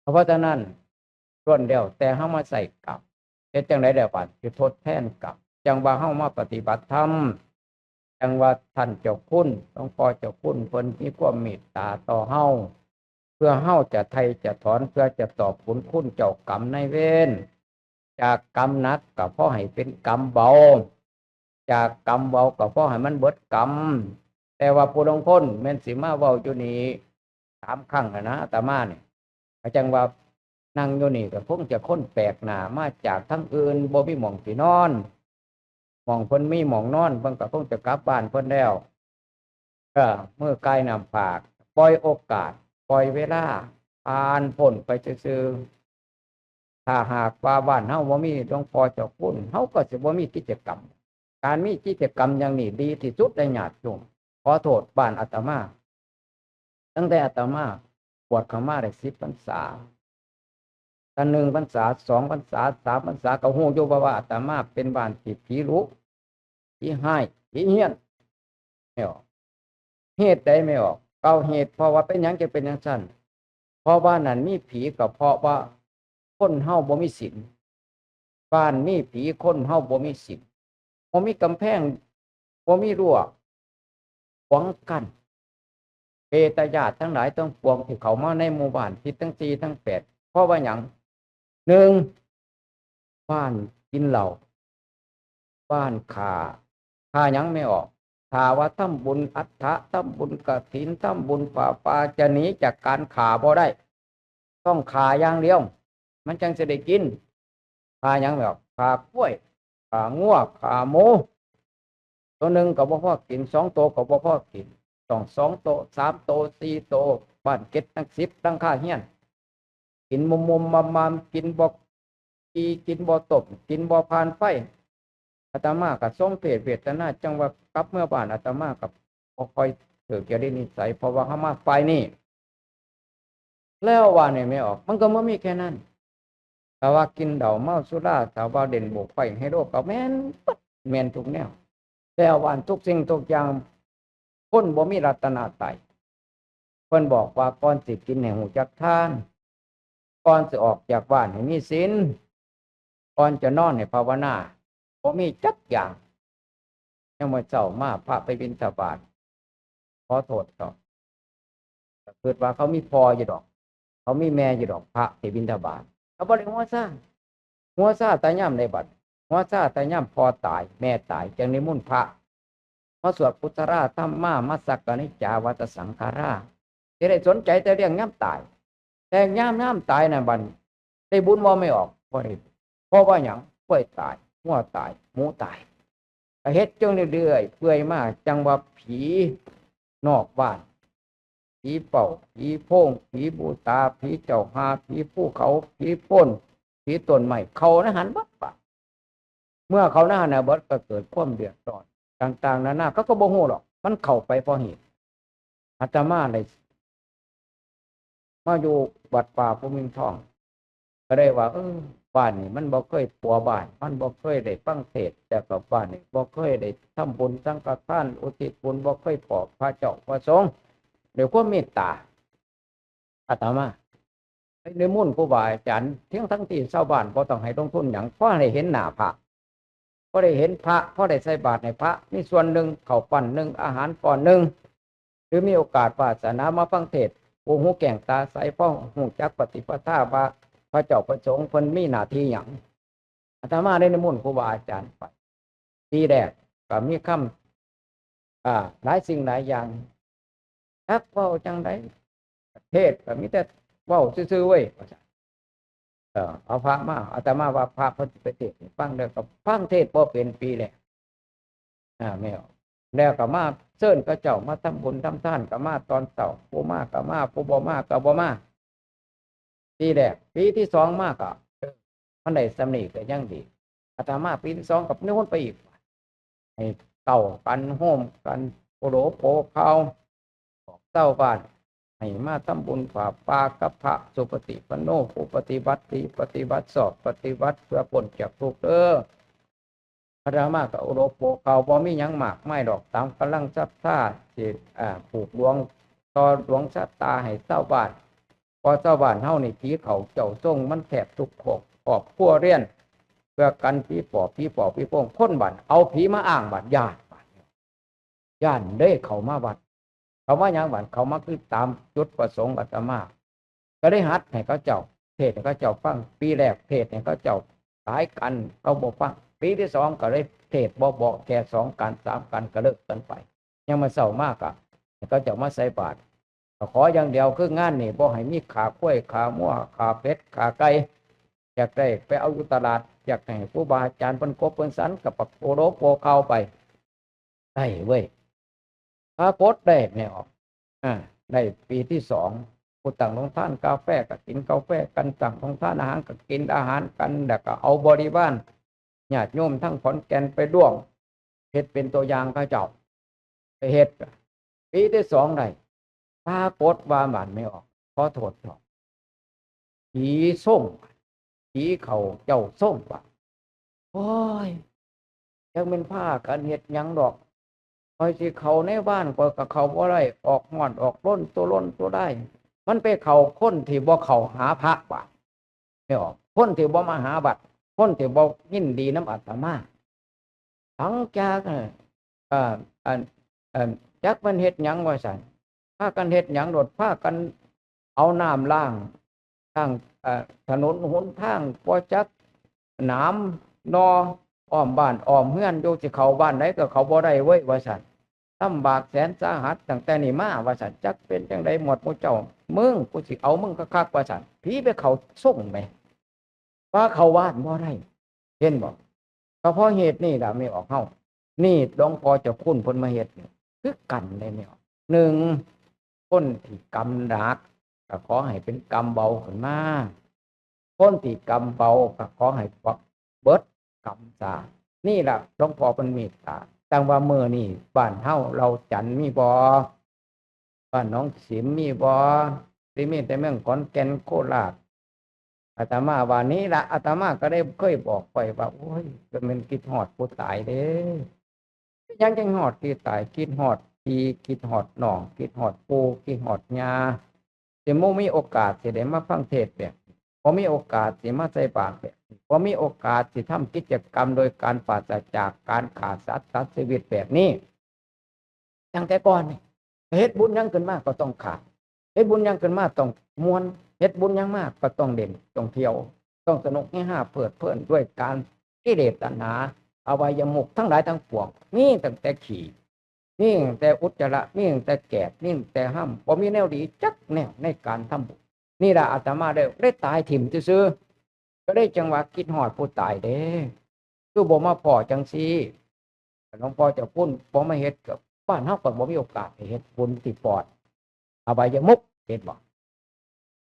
ເພາະສະນັ້ນ ລ້ວນແລ້ວແຕ່ເຮົາມາໃຊ້ກຳ ເຮັດຈັ່ງໃດແລ້ວບາດຊິທົດແທນກຳ? ຈັ່ງວ່າເຮົາມາປະຕິບັດທຳ ຈັ່ງວ່າທ່ານເຈົ້າຄຸນ ຫຼວງພໍ່ເຈົ້າຄຸນ ເພິ່ນມີຄວາມເມດຕາຕໍ່ເຮົາ ເພື່ອເຮົາຈະໄຖ່ຈະຖອນ ເພື່ອຈະຕອບບຸນຄຸນເຈົ້າກຳນາຍເວນ. ຈາກກຳໜັກກໍຂໍໃຫ້ເປັນກຳເບົາ, ຈາກກຳເບົາກໍຂໍໃຫ້ມັນເບິດກຳ. ແຕ່ວ່າຜູ້ລາງຄົນແມ່ນຊິມາເວົ້າຢູ່ນີ້ສາມຄັ້ງແລ້ວນະ ອາດຕະມານີ້. ກໍຈັ່ງວ່ານັ່ງຢູ່ນີ້ກໍຄົງຈະຄົນແປກໜ້າມາຈາກທາງອື່ນ ບໍ່ມີໝ່ອງຊິນອນ. ໝ່ອງເພິ່ນມີໝ່ອງນອນ ເພິ່ນກໍຄົງຈະກັບບ້ານເພິ່ນແລ້ວ. ເອີ ມືກາຍນ້ຳພາກ ປ່ອຍໂອກາດ ປ່ອຍເວລາຜ່ານພົ້ນໄປຊື່ໆ. ຖ້າຫາກວ່າບ້ານເຮົາບໍ່ມີຫຼວງພໍ່ເຈົ້າຄຸນ ເຮົາກໍຊິບໍ່ມີກິດຈະກຳ. ການມີກິດຈະກຳຢ່າງນີ້ດີທີ່ສຸດໃດ໋ຍາດໂຍມ. ຂໍໂທດ ບ້ານອາດຕະມາ ຕັ້ງແຕ່ອາດຕະມາບວດເຂົ້າມາໄດ້ສິບພັນສາ, ຖ້າໜຶ່ງພັນສາ, ສອງພັນສາ, ສາມພັນສາ ກໍຮູ້ຢູ່ວ່າ ວ່າອາດຕະມາເປັນບ້ານທີ່ຜີດຸ, ຜີຮ້າຍ, ຜີຮຽນ. ແມ່ນບໍ່? ເຫດໃດແມ່ນບໍ່? ເກົ້າເຫດ. ເພາະວ່າເປັນຫຍັງຈຶ່ງເປັນຈັ່ງຊັ້ນ? ເພາະວ່ານັ້ນມີຜີ ກໍເພາະວ່າຄົນເຮົາບໍ່ມີສິນ. ບ້ານມີຜີ ຄົນເຮົາບໍ່ມີສິນ, ບໍ່ມີກຳແພງ, ບໍ່ມີຮົ້ວຂວາງກັ້ນ. ເປຕະຍາດທັງຫຼາຍທັງປວງທີ່ເຂົ້າມາໃນໝູ່ບ້ານທິດທັງສີ່ທັງແປດ ເພາະວ່າຫຍັງ? ໜຶ່ງ ບ້ານກິນເຫຼົ້າ, ບ້ານຂ້າ. ຂ້າຫຍັງແມ່ອອກ? ຖ້າວ່າທຳບຸນອັດຖະ, ທຳບຸນກະຖິນ, ທຳບຸນຜ້າປ່າ ຈະໜີຈາກການຂ້າບໍ່ໄດ້. ຕ້ອງຂ້າຢ່າງດຽວ ມັນຈັ່ງຊິໄດ້ກິນ. ຂ້າຫຍັງແມ່ອອກ? ຂ້າຄວາຍ, ຂ້າງົວ, ຂ້າໝູ. ໂຕໜຶ່ງກໍບໍ່ພໍກິນ, ສອງໂຕກໍບໍ່ພໍກິນ, ຕ້ອງສອງໂຕ, ສາມໂຕ, ສີ່ໂຕ, ບ້ານເຈັດຫຼັງສິບຫຼັງຄາເຮືອນ. ກິນໝຸ່ມໆມາມໆ, ກິນບໍ່ອີ່, ກິນບໍ່ຕົ້ມ, ກິນບໍ່ຜ່ານໄຟ. ອາດຕະມາກໍສົມເພດເວດຕະນາ, ຈັ່ງວ່າກັບເມືອບ້ານອາດຕະມາກໍບໍ່ຄ່ອຍຖືກຈະລິດນິໄສ, ເພາະວ່າເຮົາມາຝ່າຍນີ້. ແລ້ວວ່ານີ້ແມ່ອອກ, ມັນກໍບໍ່ມີແຄ່ນັ້ນ. ຖ້າວ່າກິນເຫຼົ້າເມົາສຸລາ, ຖ້າວ່າຫຼິ້ນໂບກໄຟໄຮໂລ, ກໍແມ່ນເບິດ, ແມ່ນທຸກແນວ. ແລ້ວວ່າທຸກສິ່ງທຸກຢ່າງ, ຄົນບໍ່ມີລັດຕະນະໄຕ. ເພິ່ນບອກວ່າ ກ່ອນຊິກິນໃຫ້ຮູ້ຈັກທານ, ກ່ອນຊິອອກຈາກບ້ານໃຫ້ມີສິນ, ກ່ອນຈະນອນໃຫ້ພາວະນາ, ບໍ່ມີຈັກຢ່າງ. ຍາມມື້ເຊົ້າມາ ພະໄປບິນທະບາດ, ຂໍໂທດເນາະ, ກໍຄິດວ່າເຂົາມີພໍ່ຢູ່ດອກ, ເຂົາມີແມ່ຢູ່ດອກ, ພະທີ່ບິນທະບາດ. ເຂົາບໍ່ໄດ້ຫົວຊາ, ຫົວຊາແຕ່ຍາມໃດບັດ? ຫົວຊາແຕ່ຍາມພໍ່ຕາຍ, ແມ່ຕາຍ, ຈຶ່ງນິມົນພະ ມາສວດກຸດສະລາທຳມາ ມາສັກການິດຈາວັດຕະສັງຂາລາ, ຊິໄດ້ສົນໃຈແຕ່ເລື່ອງຍາມຕາຍ. ແຕ່ຍາມ ຍາມຕາຍນັ້ນບັດ ໄດ້ບຸນບໍ່ແມ່ອອກ? ບໍ່ໄດ້. ເພາະວ່າຫຍັງ? ຄວາຍຕາຍ, ງົວຕາຍ, ໝູຕາຍ. ກໍເຮັດຈັ່ງເລື້ອຍໆເປື່ອຍມາ, ຈັ່ງວ່າຜີນອກບ້ານ, ຜີເປົ້າ, ຜີໂພງ, ຜີບູຕາ, ຜີເຈົ້າຫາ, ຜີພູເຂົາ, ຜີໂພນ, ຜີຕົ້ນໄມ້ ເຂົ້າໃນຫັ້ນເບິດບາດ. ເມື່ອເຂົ້າໃນຫັ້ນນະເບິດ ກໍເກີດຄວາມເດືອດຮ້ອນຕ່າງໆນານາ, ເຂົາກໍບໍ່ຮູ້ດອກ, ມັນເຂົ້າໄປເພາະເຫດ. ອາດຕະມາໄດ້ມາຢູ່ວັດປ່າພູມິນທອງ, ກໍໄດ້ວ່າ ເອີ ບ້ານນີ້ມັນບໍ່ເຄີຍປົວບ້ານ, ມັນບໍ່ເຄີຍໄດ້ຟັງເທດ, ແລ້ວກໍບ້ານນີ້ບໍ່ເຄີຍໄດ້ທຳບຸນສັງຄະທານ ອຸທິດບຸນ, ບໍ່ເຄີຍປອບພະເຈົ້າພະສົງ. ດ້ວຍຄວາມເມດຕາ ອາດຕະມາໄປນິມົນຄູບາອາຈານ, ທັງໆທີ່ຊາວບ້ານບໍ່ຕ້ອງໃຫ້ລົງທຶນຫຍັງ, ພໍໄດ້ເຫັນໜ້າພະ, ພໍໄດ້ເຫັນພະ, ພໍໄດ້ໃສ່ບາດໃຫ້ພະ, ມີສ່ວນໜຶ່ງເຂົ້າປັ້ນໜຶ່ງ, ອາຫານກ້ອນໜຶ່ງ, ຫຼືມີໂອກາດວາສະໜາມາຟັງເທດ, ຜູ້ຫູແກ້ງຕາໃສ, ພໍຮູ້ຈັກປະຕິປະທາວ່າພະເຈົ້າພະສົງເພິ່ນມີໜ້າທີ່ຫຍັງ. ອາດຕະມາໄດ້ນິມົນຄູບາອາຈານໄປ. ປີແລກກໍມີຄຳ ອ່າ ຫຼາຍສິ່ງຫຼາຍຢ່າງ, ຈັກເວົ້າຈັ່ງໃດ, ເທດກໍມີແຕ່ເວົ້າຊື່ໆເວີ້ຍ ວ່າຊັ້ນ. ເອີ ເອົາພະມາ, ອາດຕະມາວ່າພະເພິ່ນຊິໄປເທດໃຫ້ຟັງ, ແລ້ວກໍຟັງເທດບໍ່ເປັນປີແລກ. ອ່າ ແມ່ນ. ແລ້ວກໍມາເຊີນເຂົາເຈົ້າມາທຳບຸນທຳທານ, ກໍມາຕອນເຊົ້າ, ຜູ້ມາກໍມາ, ຜູ້ບໍ່ມາກໍບໍ່ມາ. ປີແລກ. ປີທີສອງມາກໍ ເອີ ມັນໄດ້ສ່ຳນີ້ກໍຍັງດີ. ອາດຕະມາປີທີສອງກໍນິມົນໄປອີກ, ໃຫ້ເຕົ້າກັນ ໂຮມກັນ ໂປໂລໂປຂ່າວ ບອກຊາວບ້ານໃຫ້ມາທຳບຸນຜ້າປ່າກັບພະສຸປະຕິປັນໂນ, ຜູ້ປະຕິບັດດີ ປະຕິບັດຊອບ ປະຕິບັດເພື່ອພົ້ນຈາກທຸກເດີ້. ອາດຕະມາກໍໂອໂລໂປເຂົາ ບໍ່ມີຫຍັງມາກມາຍດອກ ຕາມກຳລັງສັດທາ ທີ່ ອາ ຜູກດວງ ຕໍ່ດວງຊະຕາໃຫ້ຊາວບ້ານ ເພາະຊາວບ້ານເຮົານີ້ ຜີເຂົ້າເຈົ້າຊົງ ມັນແທບທຸກຄອບ ຄອບຄົວເຮືອນ ເພື່ອກັນຜີປອບ ຜີປອບ ຜີໂພງ ຄົນບ້ານ ເອົາຜີມາອ້າງ ບ້ານຢ້ານ ບ້ານ ຢ້ານເດ້ເຂົ້າມາວັດ ເຂົ້າມາຫຍັງ ບ້ານ ເຂົ້າມາຄືຕາມຈຸດປະສົງອາດຕະມາ ກໍໄດ້ຫັດໃຫ້ເຂົາເຈົ້າ ເທດໃຫ້ເຂົາເຈົ້າຟັງ ປີແລກເທດໃຫ້ເຂົາເຈົ້າຫຼາຍອັນ ເຂົາບໍ່ຟັງ ປີທີສອງກໍເລີຍເທດບໍ່ ບອກແຄ່ສອງອັນສາມອັນ ກໍເລີກກັນໄປ ຍາມມື້ເຊົ້າມາກໍໃຫ້ເຂົາເຈົ້າມາໃສ່ບາດ ກໍຂໍຢ່າງດຽວ ຄືງານນີ້ບໍ່ໃຫ້ມີຂ້າຄວາຍ ຂ້າງົວ ຂ້າເປັດ ຂ້າໄກ່ ຢາກໄດ້ໄປເອົາຢູ່ຕະຫຼາດ ຢາກໃຫ້ຄູບາອາຈານເພິ່ນກົບເພິ່ນສັນ ກໍປະໂອໂລໂປເຂົາໄປ ໄດ້ເວີຍ ປາກົດໄດ້ແນວ ອາ ໄດ້ປີທີສອງ ຜູ້ຕັ້ງໂຮງທານກາແຟກໍກິນກາແຟກັນ ຕັ້ງໂຮງທານອາຫານກໍກິນອາຫານກັນ ແລ້ວກໍເອົາບໍລິວານ ຍາດໂຍມທາງຂອນແກ່ນໄປຮ່ວມ ເຮັດເປັນຕົວຢ່າງເຂົາເຈົ້າ ໄປເຮັດ ປີທີສອງໄດ້ ປາກົດວ່າ ບ້ານແມ່ອອກ ຂໍໂທດເຖາະ ຜີຊົງ ຜີເຂົ້າເຈົ້າຊົງວ່າ ໂອ້ຍ ຈັກແມ່ນພາກັນເຮັດຫຍັງດອກ ຂ້ອຍຊິເຂົ້າໃນບ້ານຂ້ອຍກໍເຂົ້າບໍ່ໄດ້ ອອກຮ້ອນອອກລົນຕົວລົນຕົວລາຍ ມັນໄປເຂົ້າຄົນທີ່ບໍ່ເຂົ້າຫາພະ ບາດ ແມ່ອອກ ຄົນທີ່ບໍ່ມາຫາວັດ ຄົນທີ່ບໍ່ຍິນດີນຳອາດຕະມາ ຫຼັງຈາກ ເອີ ອັນ ອັນ ຈັກມັນເຮັດຫຍັງວ່າຊັ້ນ ພາກັນເຮັດຫຍັງໂລດ ພາກັນເອົານ້ຳລ້າງ ລ້າງ ເອີ ຖະໜົນຫົນທາງ ບໍ່ຈັກໜາມໜໍ່ ອ້ອມບ້ານອ້ອມເຮືອນຢູ່ ຊິເຂົ້າບ້ານໃດກໍເຂົ້າບໍ່ໄດ້ເວີຍ ວ່າຊັ້ນ ລຳບາກແສນສາຫັດ ຕັ້ງແຕ່ນີ້ມາ ວ່າຊັ້ນ ຈັກເປັນຈັ່ງໃດໝວດໝູ່ເຈົ້າ ມຶງ ກູຊິເອົາມຶງຄັກໆ ວ່າຊັ້ນ ຜີໄປເຂົ້າຊົງແໝ ວ່າເຂົ້າບ້ານບໍ່ໄດ້ ເຫັນບໍ່? ກໍເພາະເຫດນີ້ລະແມ່ອອກເຮົາ ນີ້ຫຼວງພໍ່ເຈົ້າຄຸນເພິ່ນມາເຮັດນີ້ຄືກັນເດ້ແມ່ອອກ ໜຶ່ງ ຄົນທີ່ກຳໜັກກໍຂໍໃຫ້ເປັນກຳເບົາຂຶ້ນມາ ຄົນທີ່ກຳເບົາກໍຂໍໃຫ້ເບິດກຳຊາ ນີ້ລະຫຼວງພໍ່ເພິ່ນເມດຕາ ຈັ່ງວ່າມື້ນີ້ບ້ານເຮົາເຫຼົ່າຈັນມີບໍ່? ບ້ານໜອງສິມມີບໍ່? ຊິມີແຕ່ເມືອງຂອນແກ່ນ ໂຄລາດ ອາດຕະມາວ່ານີ້ລະ ອາດຕະມາກໍໄດ້ເຄີຍບອກໄວ້ວ່າ ໂອ້ຍ ກໍແມ່ນຄິດຮອດຜູ້ຕາຍເດ້ ເປັນຫຍັງຈັ່ງຮອດທີ່ຕາຍ ຄິດຮອດພີ່ ຄິດຮອດນ້ອງ ຄິດຮອດປູ່ ຄິດຮອດຍ່າ ຊິບໍ່ມີໂອກາດຊິໄດ້ມາຟັງເທດແບບນີ້ ບໍ່ມີໂອກາດຊິມາໃສ່ບາດແບບນີ້ ບໍ່ມີໂອກາດຊິທຳກິດຈະກຳໂດຍການປາສະຈາກການຂ້າສັດຕັດຊີວິດແບບນີ້ ຕັ້ງແຕ່ກ່ອນນີ້ ເຮັດບຸນຫຍັງຂຶ້ນມາກໍຕ້ອງຂ້າ ເຮັດບຸນຫຍັງຂຶ້ນມາຕ້ອງມ່ວນ ເຮັດບຸນຫຍັງມາກໍຕ້ອງຫຼິ້ນ ຕ້ອງທ່ຽວ ຕ້ອງສະໜຸກເຮຮາເພີດເພີນດ້ວຍກາມ ກິເລດຕັນຫາ ອະໄວຍະມຸກທັງຫຼາຍທັງປວງ ມີຕັ້ງແຕ່ຂີ້ ມີຕັ້ງແຕ່ອຸດຈະລະ ມີຕັ້ງແຕ່ແກດ ມີຕັ້ງແຕ່ຮຳ ບໍ່ມີແນວດີຈັກແນວໃນການທຳບຸນ ນີ້ລະອາດຕະມາໄດ້ ໄດ້ຕາຍຖິ້ມຊື່ໆ ກໍເລີຍຈັ່ງວ່າຄິດຮອດຜູ້ຕາຍເດ້ ຄືບໍ່ມາພໍ້ຈັ່ງຊີ້ ຫຼວງພໍ່ເຈົ້າຄຸນບໍ່ມາເຮັດ ກໍບ້ານເຮົາກໍບໍ່ມີໂອກາດໄດ້ເຮັດບຸນທີ່ປອດອະໄວຍະມຸກ ເຫັນບໍ່?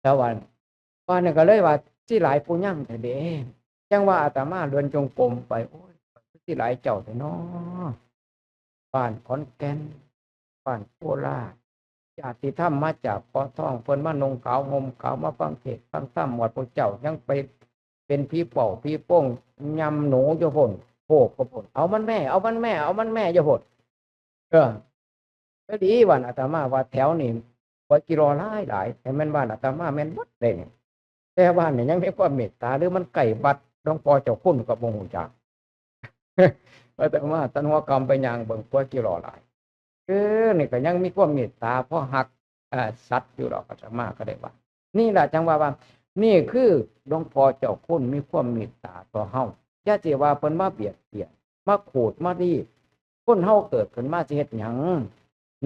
ແຕ່ວ່າ ວ່ານີ້ກໍເລີຍວ່າ ຊິຫຼາຍຜູ້ຍັງແທ້ເດ້ ຈັ່ງວ່າອາດຕະມາເດີນຈົງກົມໄປ ໂອ້ຍ ຄືຊິຫຼາຍເຈົ້າແທ້ນໍ ບ້ານຂອນແກ່ນ ບ້ານໂຄລາດ ຍາດຕິທຳມາຈາກເກາະທອງ ເພິ່ນມານຸ່ງຂາວຫົ່ມຂາວ ມາຟັງເທດຟັງທຳ ໝວດພວກເຈົ້າຍັງໄປເປັນຜີເປົ້າຜີໂພງ ຍຳໜູຢູ່ພຸ້ນ ໂພກຢູ່ພຸ້ນ ເອົາມັນແມ້ ເອົາມັນແມ້ ເອົາມັນແມ້ຢູ່ພຸ້ນ ເອີ ກໍດີ ບ້ານອາດຕະມາວ່າແຖວນີ້ ກວດກີ່ຫຼໍ່ຫຼາຍໆ ແຕ່ແມ່ນບ້ານອາດຕະມາແມ່ນໝົດເດ້ນີ້ ແຕ່ບ້ານນີ້ຍັງມີຄວາມເມດຕາ ຫຼືມັນໃກ້ວັດຫຼວງພໍ່ເຈົ້າຄຸນກໍບໍ່ຮູ້ຈັກ ອາດຕະມາຕັນຫົວຄ່ຳໄປຍ່າງເບິ່ງ ກວດກີ່ຫຼໍ່ຫຼາຍ ເອີ ນີ້ກໍຍັງມີຄວາມເມດຕາ ພໍຮັກ ເອີ ສັດຢູ່ດອກ ອາດຕະມາກໍໄດ້ວ່າ ນີ້ລະຈັ່ງວ່າ ວ່າ ນີ້ຄືຫຼວງພໍ່ເຈົ້າຄຸນມີຄວາມເມດຕາຕໍ່ເຮົາ ຢ່າຊິວ່າເພິ່ນມາບຽດບຽນ ມາຂູດມາລີດ ຄົນເຮົາເກີດຂຶ້ນມາຊິເຮັດຫຍັງ?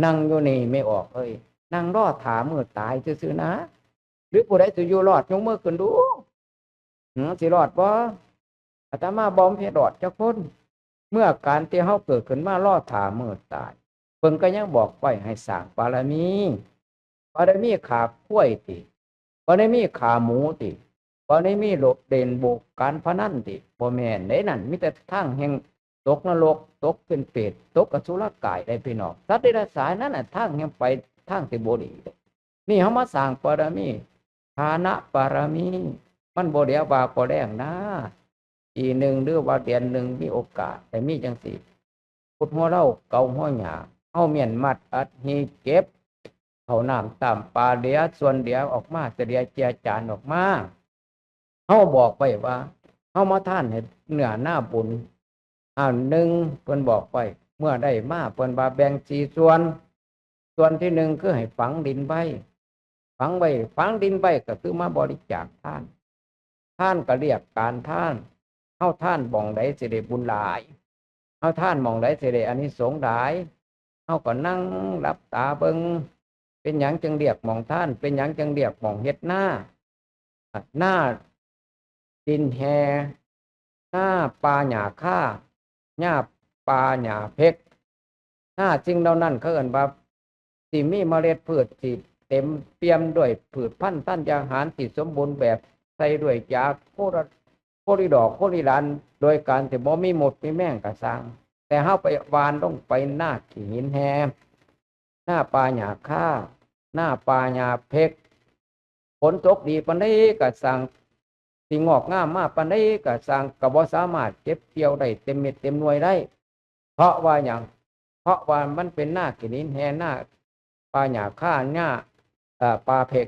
ນັ່ງຢູ່ນີ້ແມ່ອອກເອີຍ ນັ່ງລໍຖ້າມື້ຕາຍຊື່ໆນະ ຫຼືຜູ້ໃດຊິຢູ່ລອດ ຍົກມືຂຶ້ນດູ ຫື ຊິລອດບໍ່? ອາດຕະມາບໍ່ເຮັດລອດຈັກຄົນ ເມື່ອການທີ່ເຮົາເກີດຂຶ້ນມາລໍຖ້າມື້ຕາຍ ເພິ່ນກໍຍັງບອກໄວ້ໃຫ້ສ້າງບາລະມີ ບໍ່ໄດ້ມີຂ້າຄວາຍຕິ ບໍ່ໄດ້ມີຂ້າໝູຕິ ບໍ່ໄດ້ມີໂລດເລ່ນໂບກການພະນັນຕິ ບໍ່ແມ່ນເດ້ນັ້ນ ມີແຕ່ທາງແຫ່ງຕົກນະລົກ ຕົກເປັນເປດ ຕົກອະສຸລະກາຍເດ້ພີ່ນ້ອງ ສັດເດຍລະສານນັ້ນນະ ທາງແຫ່ງໄປທາງທີ່ບໍ່ດີເດ້ ນີ້ເຮົາມາສ້າງບາລະມີ ທານະບາລະມີ ມັນບໍ່ເຫຼືອວ່າບໍ່ແລ້ງນາ ປີໜຶ່ງ ຫຼືວ່າເດືອນໜຶ່ງ ມີໂອກາດໄດ້ມີຈັ່ງຊີ້ ຂຸດຫົວເລົາ ເກົາຫົວຫຍ້າ ເຮົາມ້ຽນມັດອັດຫີເກັບເຂົ້ານ້ຳຕາມປ່າ ເຫຼືອສ່ວນເຫຼືອອອກມາ ສະເດຍເຈືອຈານອອກມາ. ເຮົາບອກໄວ້ວ່າ ເຮົາມາທານໃຫ້ເນື້ອນາບຸນ ອັນໜຶ່ງ ເພິ່ນບອກໄວ້ ເມື່ອໄດ້ມາ ເພິ່ນວ່າແບ່ງສີ່ສ່ວນ ສ່ວນທີໜຶ່ງຄືໃຫ້ຝັງດິນໄວ້ ຝັງໄວ້ ຝັງດິນໄວ້ກໍຄືມາບໍລິຈາກທານ ທານກໍລຽກການທານ ເຮົາທານໝ່ອງໃດຊິໄດ້ບຸນຫຼາຍ ເຮົາທານໝ່ອງໃດຊິໄດ້ອານິສົງຫຼາຍ ເຮົາກໍນັ່ງຫຼັບຕາເບິ່ງ ເປັນຫຍັງຈຶ່ງລຽກໝ່ອງທານ ເປັນຫຍັງຈຶ່ງລຽກໝ່ອງເຮັດນາ ນາດິນແຮ່ ນາປ່າຫຍ້າຄາ ນາປ່າຫຍ້າເພັກ ນາສິ່ງເຫຼົ່ານັ້ນເຂົາເອີ້ນວ່າ ທີ່ມີເມລັດພືດທີ່ເຕັມປ່ຽມດ້ວຍພືດພັນທັນຍາຫານທີ່ສົມບູນແບບ ໃສ່ດ້ວຍຢາໂຄລະ ໂຄລິດອກໂຄລິລານ ໂດຍການທີ່ບໍ່ມີມົດມີແມງກໍຊ່າງ ແຕ່ເຮົາໄປຫວ່ານລົງໄປນາຂີ້ຫີນແຮ່ ນາປ່າຫຍ້າຄາ ນາປ່າຫຍ້າເພັກ ຝົນຕົກດີປານໃດກໍຊ່າງ ຊິງອກງາມມາປານໃດກໍຊ່າງ ກໍບໍ່ສາມາດເກັບກ່ຽວໄດ້ເຕັມເມັດເຕັມໜ່ວຍໄດ້. ເພາະວ່າຫຍັງ? ເພາະວ່າມັນເປັນນາຂີ້ຫີນແຮ່ ນາປ່າຫຍ້າຄາ ນາ ເອີ ປ່າເພັກ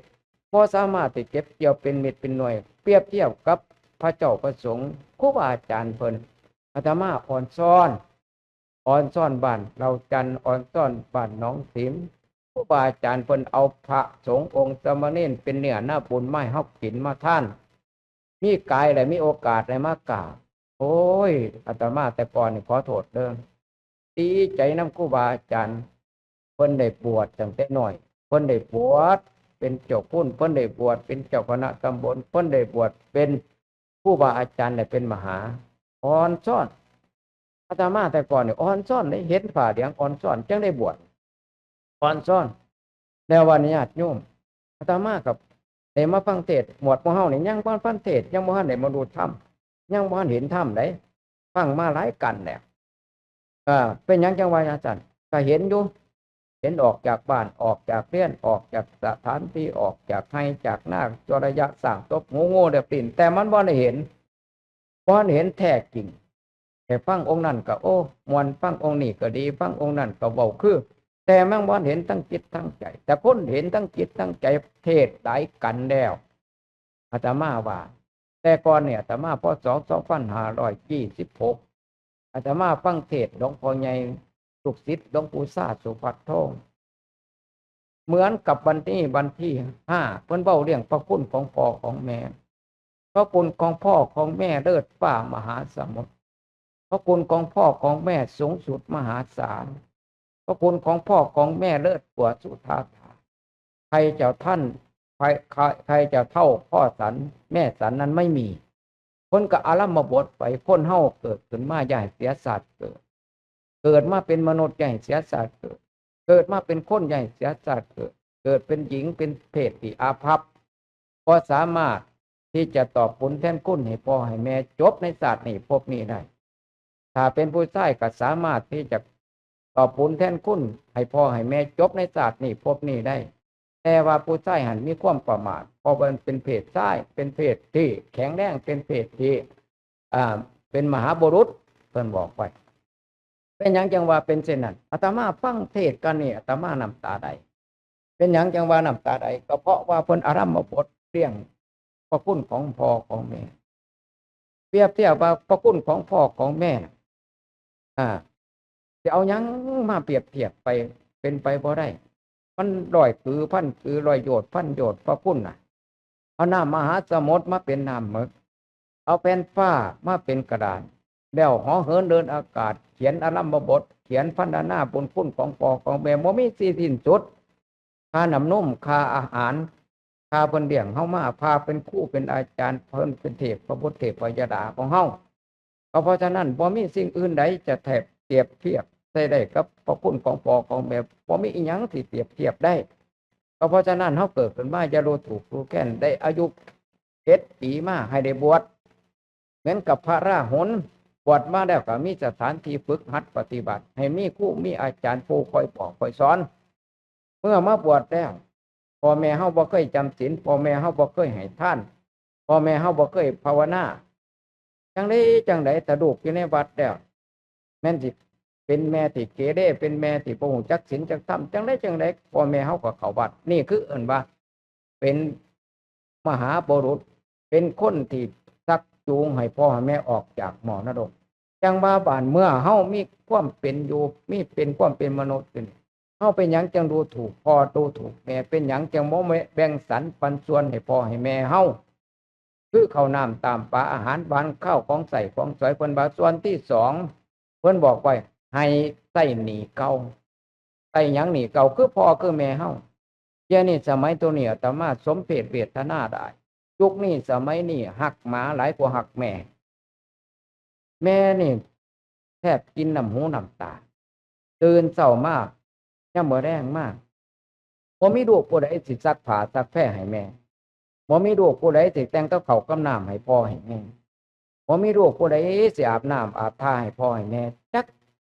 ບໍ່ສາມາດທີ່ເກັບກ່ຽວເປັນເມັດເປັນໜ່ວຍ. ປຽບທຽບກັບພະເຈົ້າພະສົງ ຄູບາອາຈານເພິ່ນ ອາດຕະມາອ່ອນຊ້ອນ ອ່ອນຊ້ອນບ້ານເຫຼົ່າຈັນ ອ່ອນຊ້ອນບ້ານໜອງສິມ ຄູບາອາຈານເພິ່ນເອົາພະສົງອົງສາມະເນນເປັນເນື້ອນາບຸນມາໃຫ້ເຮົາກິນມາທານ ມີກາຍແລະມີໂອກາດໄດ້ມາກາບ ໂອ້ຍ ອາດຕະມາແຕ່ກ່ອນນີ້ຂໍໂທດເດີ ດີໃຈນຳຄູບາອາຈານ ເພິ່ນໄດ້ບວດຕັ້ງແຕ່ນ້ອຍ ເພິ່ນໄດ້ບວດເປັນເຈົ້າຄຸນ ເພິ່ນໄດ້ບວດເປັນເຈົ້າຄະນະຕຳບົນ ເພິ່ນໄດ້ບວດເປັນຄູບາອາຈານ ແລະເປັນມະຫາ ອ່ອນຊ້ອນ ອາດຕະມາແຕ່ກ່ອນນີ້ອ່ອນຊ້ອນເດ້ ເຫັນຜ້າເຫຼືອງອ່ອນຊ້ອນ ຈັ່ງໄດ້ບວດ ອ່ອນຊ້ອນ ແລ້ວວ່ານີ້ຍາດໂຍມ ອາດຕະມາກໍໄດ້ມາຟັງເທດ ໝວດໝູ່ເຮົານີ້ຍັງບໍ່ທັນຟັງເທດ ຍັງບໍ່ທັນໄດ້ບັນລຸທຳ ຍັງບໍ່ທັນເຫັນທຳໃດ ຟັງມາຫຼາຍກັນແລ້ວ ເອີ ເປັນຫຍັງຈັ່ງວ່າຈັ່ງຊັ້ນ? ກໍເຫັນຢູ່ ເຫັນອອກຈາກບ້ານ ອອກຈາກເຮືອນ ອອກຈາກສະຖານທີ່ ອອກຈາກໄຮ່ຈາກນາ ຊົ່ວໄລຍະຊ້າງຕົບຫູ ງູເລັບຕີນ ແຕ່ມັນບໍ່ໄດ້ເຫັນ ບໍ່ເຫັນແທ້ຈິງ. ແຕ່ຟັງອົງນັ້ນກໍ ໂອ້ ມ່ວນ ຟັງອົງນີ້ກໍດີ ຟັງອົງນັ້ນກໍເວົ້າຄື ແຕ່ມັນບໍ່ເຫັນທັງຈິດທັງໃຈ ແຕ່ຄົນເຫັນທັງຈິດທັງໃຈ ເທດຫຼາຍກັນແລ້ວ ອາດຕະມາວ່າ ແຕ່ກ່ອນນີ້ອາດຕະມາ ພ.ສ. ສອງພັນຫ້າຮ້ອຍຊາວຫົກ ອາດຕະມາຟັງເທດຫຼວງພໍ່ໃຫຍ່ ລູກສິດຫຼວງປູ່ຊາ ສຸພັດໂທ ເໝືອນກັບວັນນີ້ວັນທີຫ້າ ເພິ່ນເວົ້າເລື່ອງພະຄຸນຂອງພໍ່ຂອງແມ່ ພະຄຸນຂອງພໍ່ຂອງແມ່ເລີດຟ້າມະຫາສະໝຸດ ພະຄຸນຂອງພໍ່ຂອງແມ່ສູງສຸດມະຫາສານ ພະຄຸນຂອງພໍ່ຂອງແມ່ເລີດກວ່າສຸທາທາ ໃຜຈະທັນ ໃຜ ໃຜ ໃຜຈະເທົ່າພໍ່ສັນແມ່ສັນນັ້ນໄມ່ມີ ເພິ່ນກໍອາລຳມະບົດໄປ ຄົນເຮົາເກີດຂຶ້ນມາຢ່າໃຫ້ເສຍຊາດເກີດ ເກີດມາເປັນມະນຸດຢ່າໃຫ້ເສຍຊາດເກີດ ເກີດມາເປັນຄົນຢ່າໃຫ້ເສຍຊາດເກີດ ເກີດເປັນຍິງເປັນເພດທີ່ອາພັບ ບໍ່ສາມາດທີ່ຈະຕອບບຸນແທນຄຸນໃຫ້ພໍ່ໃຫ້ແມ່ຈົບໃນຊາດນີ້ພົບນີ້ໄດ້ ຖ້າເປັນຜູ້ຊາຍກໍສາມາດທີ່ຈະຕອບບຸນແທນຄຸນໃຫ້ພໍ່ໃຫ້ແມ່ຈົບໃນຊາດນີ້ພົບນີ້ໄດ້ ແຕ່ວ່າຜູ້ຊາຍຫັ້ນມີຄວາມປະໝາດ ເພາະວ່າເປັນເພດຊາຍ ເປັນເພດທີ່ແຂງແຮງ ເປັນເພດທີ່ ອ່າ ເປັນມະຫາບຸລຸດ ເພິ່ນບອກໄວ້. ເປັນຫຍັງຈັ່ງວ່າເປັນເຊັ່ນນັ້ນ? ອາດຕະມາຟັງເທດກັນນີ້ ອາດຕະມານ້ຳຕາໄຫຼ. ເປັນຫຍັງຈັ່ງວ່ານ້ຳຕາໄຫຼ? ກໍເພາະວ່າເພິ່ນອາລຳມະບົດລຽງພະຄຸນຂອງພໍ່ຂອງແມ່ ປຽບທຽບວ່າພະຄຸນຂອງພໍ່ຂອງແມ່ ອ່າ ຊິເອົາຫຍັງມາປຽບທຽບໄປ ເປັນໄປບໍ່ໄດ້ ມັນຮ້ອຍກືພັນກື ຮ້ອຍໂຢດພັນໂຢດ ພະຄຸນນະ ເອົານ້ຳມະຫາສະໝຸດມາເປັນນ້ຳໝຶກ ເອົາແຜ່ນຟ້າມາເປັນກະດານ ແລ້ວເຫາະເຫີນເດີນອາກາດ ຂຽນອາລຳມະບົດ ຂຽນພັນລະນາບຸນຄຸນຂອງພໍ່ຂອງແມ່ ບໍ່ມີທີ່ສິ້ນສຸດ ຄ່ານ້ຳນົມ ຄ່າອາຫານ ຄ່າເພິ່ນລ້ຽງເຮົາມາ ຄ່າເປັນຄູເປັນອາຈານ ເພິ່ນເປັນເທບພະບຸດເທບພະຍາດາຂອງເຮົາ. ກໍເພາະສະນັ້ນ ບໍ່ມີສິ່ງອື່ນໃດຈະແທບ ປຽບທຽບໃສ່ໄດ້ກັບພະຄຸນຂອງພໍ່ຂອງແມ່ ບໍ່ມີອີ່ຫຍັງທີ່ປຽບທຽບໄດ້. ກໍເພາະສະນັ້ນ ເຮົາເກີດຂຶ້ນມາຢ່າດູຖູກດູແຄນ ໄດ້ອາຍຸເຈັດປີມາໃຫ້ໄດ້ບວດ ເໝືອນກັບພະລາຫຸນ ບວດມາແລ້ວກໍມີສະຖານທີ່ຝຶກຫັດປະຕິບັດ ໃຫ້ມີຄູມີອາຈານຜູ້ຄອຍບອກຄອຍສອນ. ເມື່ອມາບວດແລ້ວ ພໍ່ແມ່ເຮົາບໍ່ເຄີຍຈຳສິນ ພໍ່ແມ່ເຮົາບໍ່ເຄີຍໃຫ້ທານ ພໍ່ແມ່ເຮົາບໍ່ເຄີຍພາວະນາ ຈັ່ງໃດຈັ່ງໃດ ຖ້າລູກຢູ່ໃນວັດແລ້ວ ແມ່ນຊິເປັນແມ່ທີ່ເກເຣ ເປັນແມ່ທີ່ບໍ່ຮູ້ຈັກສິນຈັກທຳ ຈັ່ງໃດຈັ່ງໃດ ພໍ່ແມ່ເຮົາກໍເຂົ້າວັດ. ນີ້ຄືເອີ້ນວ່າເປັນມະຫາບຸລຸດ ເປັນຄົນທີ່ຊັກຈູງໃຫ້ພໍ່ໃຫ້ແມ່ອອກຈາກໝໍ້ນະລົກ. ຈັ່ງວ່າບ້ານເມືອງເຮົາມີຄວາມເປັນຢູ່ ມີເປັນຄວາມເປັນມະນຸດຢູ່ນີ້ ເຮົາເປັນຫຍັງຈັ່ງດູຖູກພໍ່ດູຖູກແມ່? ເປັນຫຍັງຈັ່ງບໍ່ແບ່ງສັນປັນສ່ວນໃຫ້ພໍ່ໃຫ້ແມ່ເຮົາ? ຄືເຂົ້ານ້ຳຕາມປາ ອາຫານຫວານຄາວ ຂອງໃຊ້ຂອງສອຍ. ເພິ່ນວ່າສ່ວນທີສອງ ເພິ່ນບອກໄວ້ໃຫ້ໃຊ້ໜີ້ເກົ່າ. ໃຊ້ຫຍັງໜີ້ເກົ່າ? ຄືພໍ່ຄືແມ່ເຮົາ. ດຽວນີ້ສະໄໝໂຕນີ້ອາດຕະມາສົມເພດເວທະນາໄດ້. ຍຸກນີ້ສະໄໝນີ້ຮັກໝາຫຼາຍກວ່າຮັກແມ່. ແມ່ນີ້ແທບກິນນ້ຳຫູນ້ຳຕາ. ຕື່ນເຊົ້າມາ ຍາມມື້ແລງມາ ບໍ່ມີລູກຜູ້ໃດຊິຊັກຜ້າຊັກແພໃຫ້ແມ່, ບໍ່ມີລູກຜູ້ໃດຊິແຕ່ງກັບເຂົ້າກັບນ້ຳໃຫ້ພໍ່ໃຫ້ແມ່, ບໍ່ມີລູກຜູ້ໃດຊິອາບນ້ຳອາບທ່າໃຫ້ພໍ່ໃຫ້ແມ່ຈັກ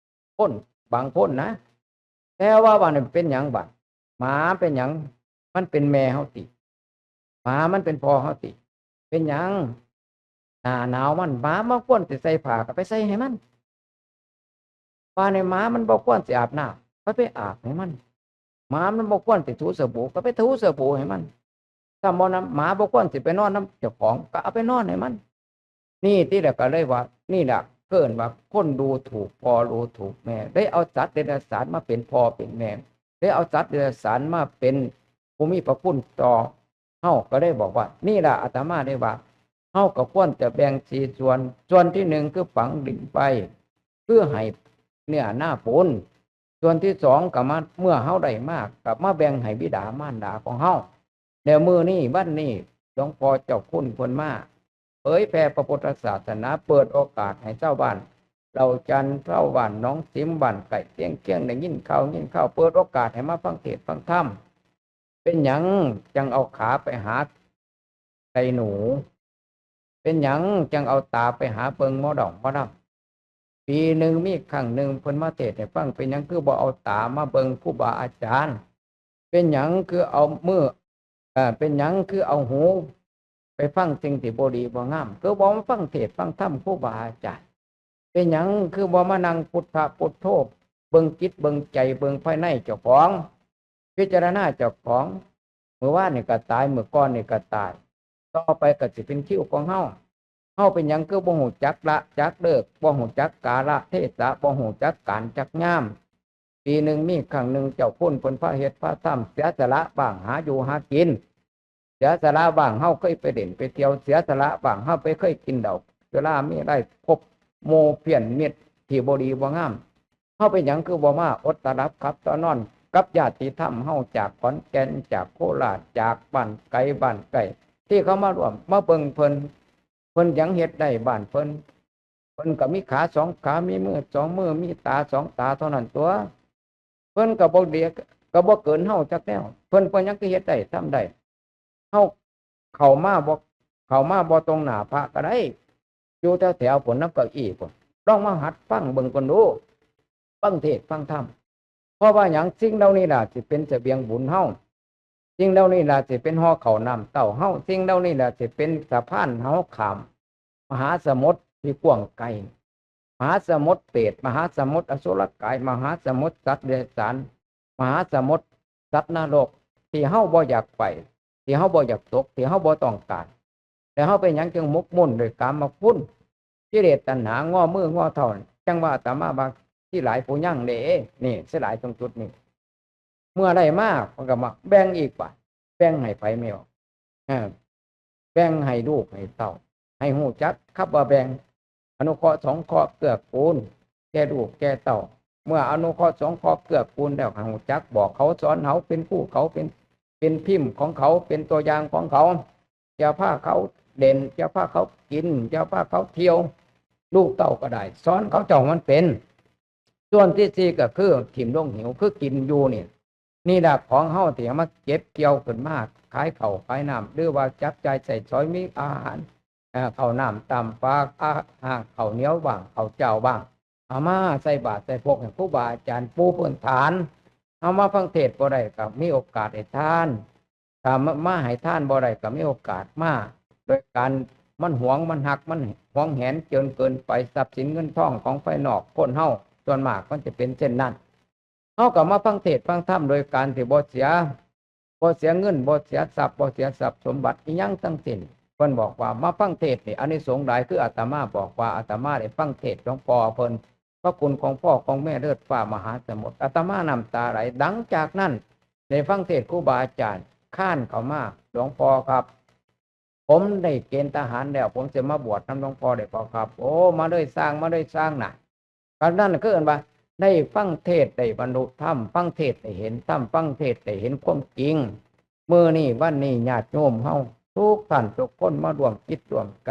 ຄົນ, ບາງຄົນນະ. ແຕ່ວ່າບາດນີ້ເປັນຫຍັງບາດ? ໝາເປັນຫຍັງ? ມັນເປັນແມ່ເຮົາຕິ? ໝາມັນເປັນພໍ່ເຮົາຕິ? ເປັນຫຍັງ? ໜ້າໜາວມັນ ໝາມັນຄວນຊິໃສ່ຜ້າກໍໄປໃສ່ໃຫ້ມັນ. ບາດນີ້ໝາມັນບໍ່ຄວນຊິອາບນ້ຳ ກໍໄປອາບໃຫ້ມັນ. ໝາມັນບໍ່ຄວນຊິຖູສະບູ ກໍໄປຖູສະບູໃຫ້ມັນ. ຖ້າບໍ່ນຳ ໝາບໍ່ຄວນຊິໄປນອນນຳເຈົ້າຂອງ ກໍເອົາໄປນອນໃຫ້ມັນ. ນີ້ຕິ ລະກໍເລີຍວ່າ ນີ້ລະເອີ້ນວ່າຄົນດູຖູກພໍ່ດູຖູກແມ່ ໄດ້ເອົາສັດເດຍລະສານມາເປັນພໍ່ເປັນແມ່ ໄດ້ເອົາສັດເດຍລະສານມາເປັນຜູ້ມີພະຄຸນຕໍ່ເຮົາ. ກໍເລີຍບອກວ່າ ນີ້ລະອາດຕະມາໄດ້ວ່າ ເຮົາກໍຄວນຈະແບ່ງສີ່ສ່ວນ, ສ່ວນທີໜຶ່ງຄືຝັງດິນໄວ້ ຄືໃຫ້ເນື້ອນາປຸນ, ສ່ວນທີສອງກໍມາ ເມື່ອເຮົາໄດ້ມາ ກໍມາແບ່ງໃຫ້ບິດາມານດາຂອງເຮົາ. ແລ້ວມື້ນີ້ ວັນນີ້ ຫຼວງພໍ່ເຈົ້າຄຸນເພິ່ນມາເຜີຍແຜ່ພະພຸດທະສາສະໜາ, ເປີດໂອກາດໃຫ້ຊາວບ້ານເຫຼົ່າຈັນ, ຊາວບ້ານໜອງສິມ, ບ້ານໃກ້ຄຽງຄຽງ ໄດ້ຍິນຂ່າວ ຍິນຂ່າວ ເປີດໂອກາດໃຫ້ມາຟັງເທດຟັງທຳ. ເປັນຫຍັງຈັ່ງເອົາຂາໄປຫາໄກ່ໜູ? ເປັນຫຍັງຈັ່ງເອົາຕາໄປຫາເບິ່ງໝໍດອງໝໍລຳ? ປີໜຶ່ງມີຄັ້ງໜຶ່ງເພິ່ນມາເທດໃຫ້ຟັງ, ເປັນຫຍັງຄືບໍ່ເອົາຕາມາເບິ່ງຄູບາອາຈານ? ເປັນຫຍັງຄືເອົາມື ເອີ ເປັນຫຍັງຄືເອົາຫູໄປຟັງສິ່ງທີ່ບໍ່ດີບໍ່ງາມ? ຄືບໍ່ມາຟັງເທດຟັງທຳຄູບາອາຈານ? ເປັນຫຍັງຄືບໍ່ມານັ່ງພຸດທະ ພຸດໂທ ເບິ່ງຈິດເບິ່ງໃຈ ເບິ່ງພາຍໃນເຈົ້າຂອງ, ພິຈາລະນາເຈົ້າຂອງ? ມື້ວານນີ້ກໍຕາຍ, ມື້ກ່ອນນີ້ກໍຕາຍ, ຕໍ່ໄປກໍຊິເປັນຄິວຂອງເຮົາ. ເຮົາເປັນຫຍັງຄືບໍ່ຮູ້ຈັກລະຈັກເລີກ, ບໍ່ຮູ້ຈັກກາລະເທສະ, ບໍ່ຮູ້ຈັກການຈັກຍາມ? ປີໜຶ່ງມີຄັ້ງໜຶ່ງ ເຈົ້າຄຸນເພິ່ນພາເຮັດພາທຳ, ເສຍສະຫຼະບ້າງຫາຢູ່ຫາກິນ, ເສຍສະຫຼະບ້າງເຮົາເຄີຍໄປຫຼິ້ນໄປທ່ຽວ, ເສຍສະຫຼະບ້າງເຮົາໄປເຄີຍກິນເຫຼົ້າສຸລາເມໄລ ຄົບໝູ່ພຽນມິດທີ່ບໍ່ດີບໍ່ງາມ. ເຮົາເປັນຫຍັງຄືບໍ່ມາອົດຕະຫຼັບຂັບຕານອນກັບຍາດຕິທຳເຮົາ ຈາກຂອນແກ່ນ, ຈາກໂຄລາດ, ຈາກບ້ານໄກບ້ານໃກ້ ທີ່ເຂົາມາຮ່ວມມາເບິ່ງເພິ່ນ? ເພິ່ນຫຍັງເຮັດໄດ້ບ້ານເພິ່ນ? ເພິ່ນກໍມີຂາສອງຂາ, ມີມືສອງມື, ມີຕາສອງຕາເທົ່ານັ້ນຕົວະ. ເພິ່ນກໍບໍ່ເດ ກໍບໍ່ເກີນເຮົາຈັກແນວ. ເພິ່ນ ເພິ່ນຫຍັງຄືເຮັດໄດ້ທຳໄດ້? ເຮົາເຂົ້າມາບໍ່ ເຂົ້າມາບໍ່ຕົງໜ້າພະກໍໄດ້, ຢູ່ແຖວໆພຸ້ນ ນຳເກົ້າอี้ພຸ້ນ. ລອງມາຫັດຟັງເບິ່ງກ່ອນດູ, ຟັງເທດຟັງທຳ. ເພາະວ່າຫຍັງ? ສິ່ງເຫຼົ່ານີ້ລະຊິເປັນສະບຽງບຸນເຮົາ, ສິ່ງເຫຼົ່ານີ້ລະຊິເປັນຫໍ່ເຂົ້ານ້ຳເຕົ້າເຮົາ, ສິ່ງເຫຼົ່ານີ້ລະຊິເປັນສະພານເຮົາຂ້າມມະຫາສະໝຸດທີ່ກວ້າງໄກ, ມະຫາສະໝຸດເປດ, ມະຫາສະໝຸດອະສຸລະກາຍ, ມະຫາສະໝຸດສັດເດຍສານ, ມະຫາສະໝຸດສັດນະລົກ ທີ່ເຮົາບໍ່ຢາກໄປ, ທີ່ເຮົາບໍ່ຢາກຕົກ, ທີ່ເຮົາບໍ່ຕ້ອງການ. ແຕ່ເຮົາເປັນຫຍັງຈຶ່ງໝົກໝຸ່ນດ້ວຍກາມະຄຸນ ກິເລດຕັນຫາ ງໍມືງໍເທົ້າ? ຈັ່ງວ່າອາດຕະມາວ່າ ຊິຫຼາຍຜູ້ຍັງເດ້. ນີ້ ຊິຫຼາຍຕົງຈຸດນີ້. ເມື່ອໄດ້ມາ ເພິ່ນກໍມາແບ່ງອີກວ່າ ແບ່ງໃຫ້ໃຜແມ່ນບໍ່? ເອີ ແບ່ງໃຫ້ລູກໃຫ້ເຕົ້າ ໃຫ້ຮູ້ຈັກຄຳວ່າແບ່ງ. ອະນຸເຄາະສົງເຄາະເກື້ອກູນແກ່ລູກແກ່ເຕົ້າ. ເມື່ອອະນຸເຄາະສົງເຄາະເກື້ອກູນແລ້ວ ໃຫ້ຮູ້ຈັກບອກເຂົາ ສອນເຂົາ ເປັນຄູເຂົາ ເປັນ ເປັນພິມຂອງເຂົາ ເປັນຕົວຢ່າງຂອງເຂົາ. ຢ່າພາເຂົາຫຼິ້ນ, ຢ່າພາເຂົາກິນ, ຢ່າພາເຂົາທ່ຽວ. ລູກເຕົ້າກໍໄດ້ ສອນເຂົາເຈົ້າໃຫ້ມັນເປັນ. ສ່ວນທີສີ່ກໍຄືຖິ້ມລົງຫິວ ຄືກິນຢູ່ນີ້. ນີ້ລະຂອງເຮົາທີ່ເຮົາມາເກັບກ່ຽວຂຶ້ນມາ ຂາຍເຂົ້າຂາຍນ້ຳ ຫຼືວ່າຈັບຈ່າຍໃຊ້ສອຍ ມີອາຫານ ເອີ ເຂົ້ານ້ຳຕຳປາກ ອາ ອາ ເຂົ້າໜຽວບ້າງ ເຂົ້າເຈົ້າບ້າງ ເອົາມາໃສ່ບາດໃສ່ພົກໃຫ້ຄູບາອາຈານປູພື້ນຖານ. ເຮົາມາຟັງເທດບໍ່ໄດ້ກໍມີໂອກາດໃຫ້ທານ, ຖ້າມາ ມາໃຫ້ທານບໍ່ໄດ້ກໍມີໂອກາດມາໂດຍການ ມັນຫວງ ມັນຮັກ ມັນຫວງແຫນເກີນ ເກີນໄປ ຊັບສິນເງິນທອງຂອງພາຍນອກ ຄົນເຮົາສ່ວນມາກມັນຈະເປັນເຊັ່ນນັ້ນ. ເຮົາກໍມາຟັງເທດน์ຟັງທຳໂດຍການທີ່ບໍ່ເສຍ ບໍ່ເສຍເງິນ ບໍ່ເສຍຊັບ ບໍ່ເສຍຊັບສົມບັດອີ່ຫຍັງທັງສິ້ນ. ເພິ່ນບອກວ່າມາຟັງເທດນີ້ອານິສົງຫຼາຍ ຄືອາດຕະມາບອກວ່າອາດຕະມາໄດ້ຟັງເທດຫຼວງພໍ່ເພິ່ນ ພະຄຸນຂອງພໍ່ຂອງແມ່ເລີດຟ້າມະຫາສະໝຸດ ອາດຕະມານ້ຳຕາໄຫຼ. ຫຼັງຈາກນັ້ນໄດ້ຟັງເທດຄູບາອາຈານ ຄານເຂົ້າມາ ຫຼວງພໍ່ຄັບ ຜົມໄດ້ເກນທະຫານແລ້ວ ຜົມຊິມາບວດນຳຫຼວງພໍ່ໄດ້ບໍ່ຄັບ? ໂອ້ ມາເລີຍຊ່າງ ມາເລີຍຊ່າງນະ. ອັນນັ້ນຄືເອີ້ນວ່າໄດ້ຟັງເທດ ໄດ້ບັນລຸທຳ ຟັງເທດໄດ້ເຫັນທຳ ຟັງເທດໄດ້ເຫັນຄວາມຈິງ. ມື້ນີ້ວັນນີ້ຍາດໂຍມເຮົາທຸກທ່ານທຸກຄົນມາຮ່ວມຈິດຮ່ວມໃຈ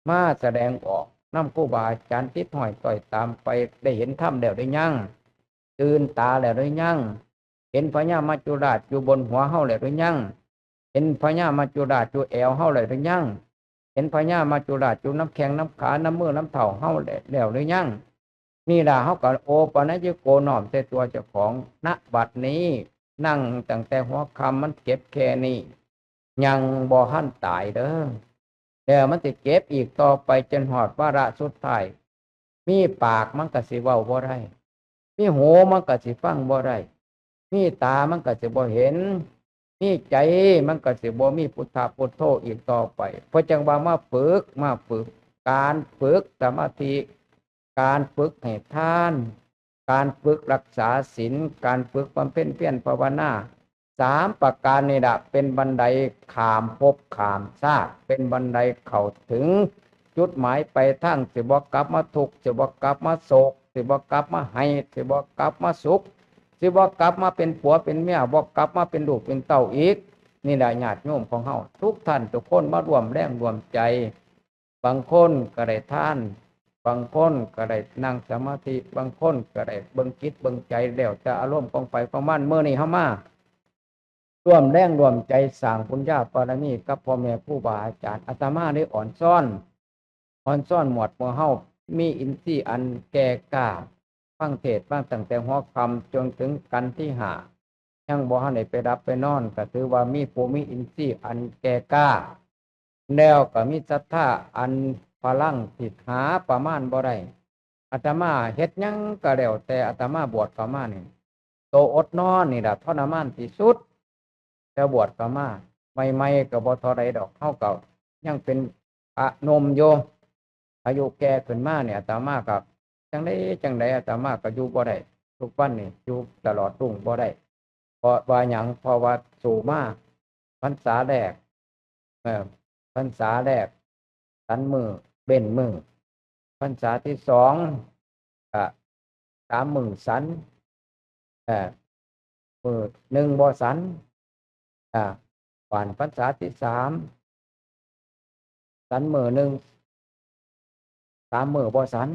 ມາສະແດງອອກນຳຄູບາອາຈານ ຕິດຫ້ອຍຕ້ອຍຕາມໄປ ໄດ້ເຫັນທຳແລ້ວຫຼືຍັງ? ຕື່ນຕາແລ້ວຫຼືຍັງ? ເຫັນພະຍາມັດຈຸລາດຢູ່ບົນຫົວເຮົາແລ້ວຫຼືຍັງ? ເຫັນພະຍາມັດຈຸລາດຢູ່ແອວເຮົາແລ້ວຫຼືຍັງ? ເຫັນພະຍາມັດຈຸລາດຢູ່ນຳແຂ້ງນຳຂາ ນຳມືນຳເທົ້າເຮົາແລ້ວຫຼືຍັງ? ນີ້ລະ ເຮົາກໍໂອປະນະຍິໂກ ນ້ອມໃສ່ຕົວເຈົ້າຂອງ ນະບັດນີ້ ນັ່ງຕັ້ງແຕ່ຫົວຄ່ຳ ມັນເຈັບແຄ່ນີ້ ຍັງບໍ່ທັນຕາຍເດີ້ ແລ້ວມັນຊິເຈັບອີກຕໍ່ໄປຈົນຮອດວາລະສຸດທ້າຍ. ມີປາກມັນກໍຊິເວົ້າບໍ່ໄດ້ ມີຫູມັນກໍຊິຟັງບໍ່ໄດ້ ມີຕາມັນກໍຊິບໍ່ເຫັນ ມີໃຈມັນກໍຊິບໍ່ມີພຸດທະພຸດໂທອີກຕໍ່ໄປ. ເພິ່ນຈັ່ງວ່າມາຝຶກ ມາຝຶກ ການຝຶກສະມາທິ ການຝຶກໃຫ້ທານ ການຝຶກຮັກສາສິນ ການຝຶກບຳເພັນພຽນພາວະນາ ສາມປະການນີ້ລະ ເປັນບັນໄດຂ້າມພົບຂ້າມຊາດ ເປັນບັນໄດເຂົ້າເຖິງຈຸດໝາຍປາຍທາງ ຊິບໍ່ກັບມາທຸກ ຊິບໍ່ກັບມາໂສກ ຊິບໍ່ກັບມາໄຫ້ ຊິບໍ່ກັບມາສຸກ ຊິບໍ່ກັບມາເປັນຜົວເປັນເມຍ ບໍ່ກັບມາເປັນລູກເປັນເຕົ້າອີກ. ນີ້ລະ ຍາດໂຍມຂອງເຮົາທຸກທ່ານທຸກຄົນ ມາຮ່ວມແຮງຮ່ວມໃຈ ບາງຄົນກໍໄດ້ທານ ບາງຄົນກໍໄດ້ນັ່ງສະມາທິ ບາງຄົນກໍໄດ້ເບິ່ງຈິດເບິ່ງໃຈ ແລ້ວແຕ່ອາລົມຂອງໃຜຂອງມັນ. ມື້ນີ້ເຮົາມາຮ່ວມແຮງຮ່ວມໃຈສ້າງບຸນຍາບາລະມີກັບພໍ່ແມ່ຄູບາອາຈານ. ອາດຕະມາໄດ້ອອນຊອນ ອອນຊອນໝວດໝູ່ເຮົາມີອິນຊີອັນແກ່ກ້າ ຟັງເທດມາຕັ້ງແຕ່ຫົວຄ່ຳຈົນເຖິງກັນທີຫ້າ ຍັງບໍ່ທັນໄດ້ໄປຫຼັບໄປນອນ ກໍຖືວ່າມີຜູ້ມີອິນຊີອັນແກ່ກ້າ ແລ້ວກໍມີສັດທາອັນພະລັງທີ່ຫາປະມານບໍ່ໄດ້. ອາດຕະມາເຮັດຫຍັງກໍແລ້ວແຕ່ ອາດຕະມາບວດເຂົ້າມານີ້ ໂຕອົດນອນນີ້ລະທໍລະມານທີ່ສຸດ. ແຕ່ບວດເຂົ້າມາໃໝ່ໆກໍບໍ່ເທົ່າໃດດອກ ເຮົາກໍຍັງເປັນພະໜຸ່ມຢູ່ ອາຍຸແກ່ຂຶ້ນມານີ້ ອາດຕະມາກໍຈັ່ງໃດຈັ່ງໃດ ອາດຕະມາກໍຢູ່ບໍ່ໄດ້ ທຸກວັນນີ້ຢູ່ຕະຫຼອດລຸ້ງບໍ່ໄດ້. ເພາະວ່າຫຍັງ? ເພາະວ່າສູ້ມາ ພັນສາແລກ ເອີ ພັນສາແລກສັນມື້ເວັ້ນມື້ ພັນສາທີສອງກະສາມມື້ສັນ ເອີ ມື້ໜຶ່ງບໍ່ສັນ ອາ ບາດພັນສາທີສາມສັນມື້ໜຶ່ງ ສາມມື້ບໍ່ສັນ.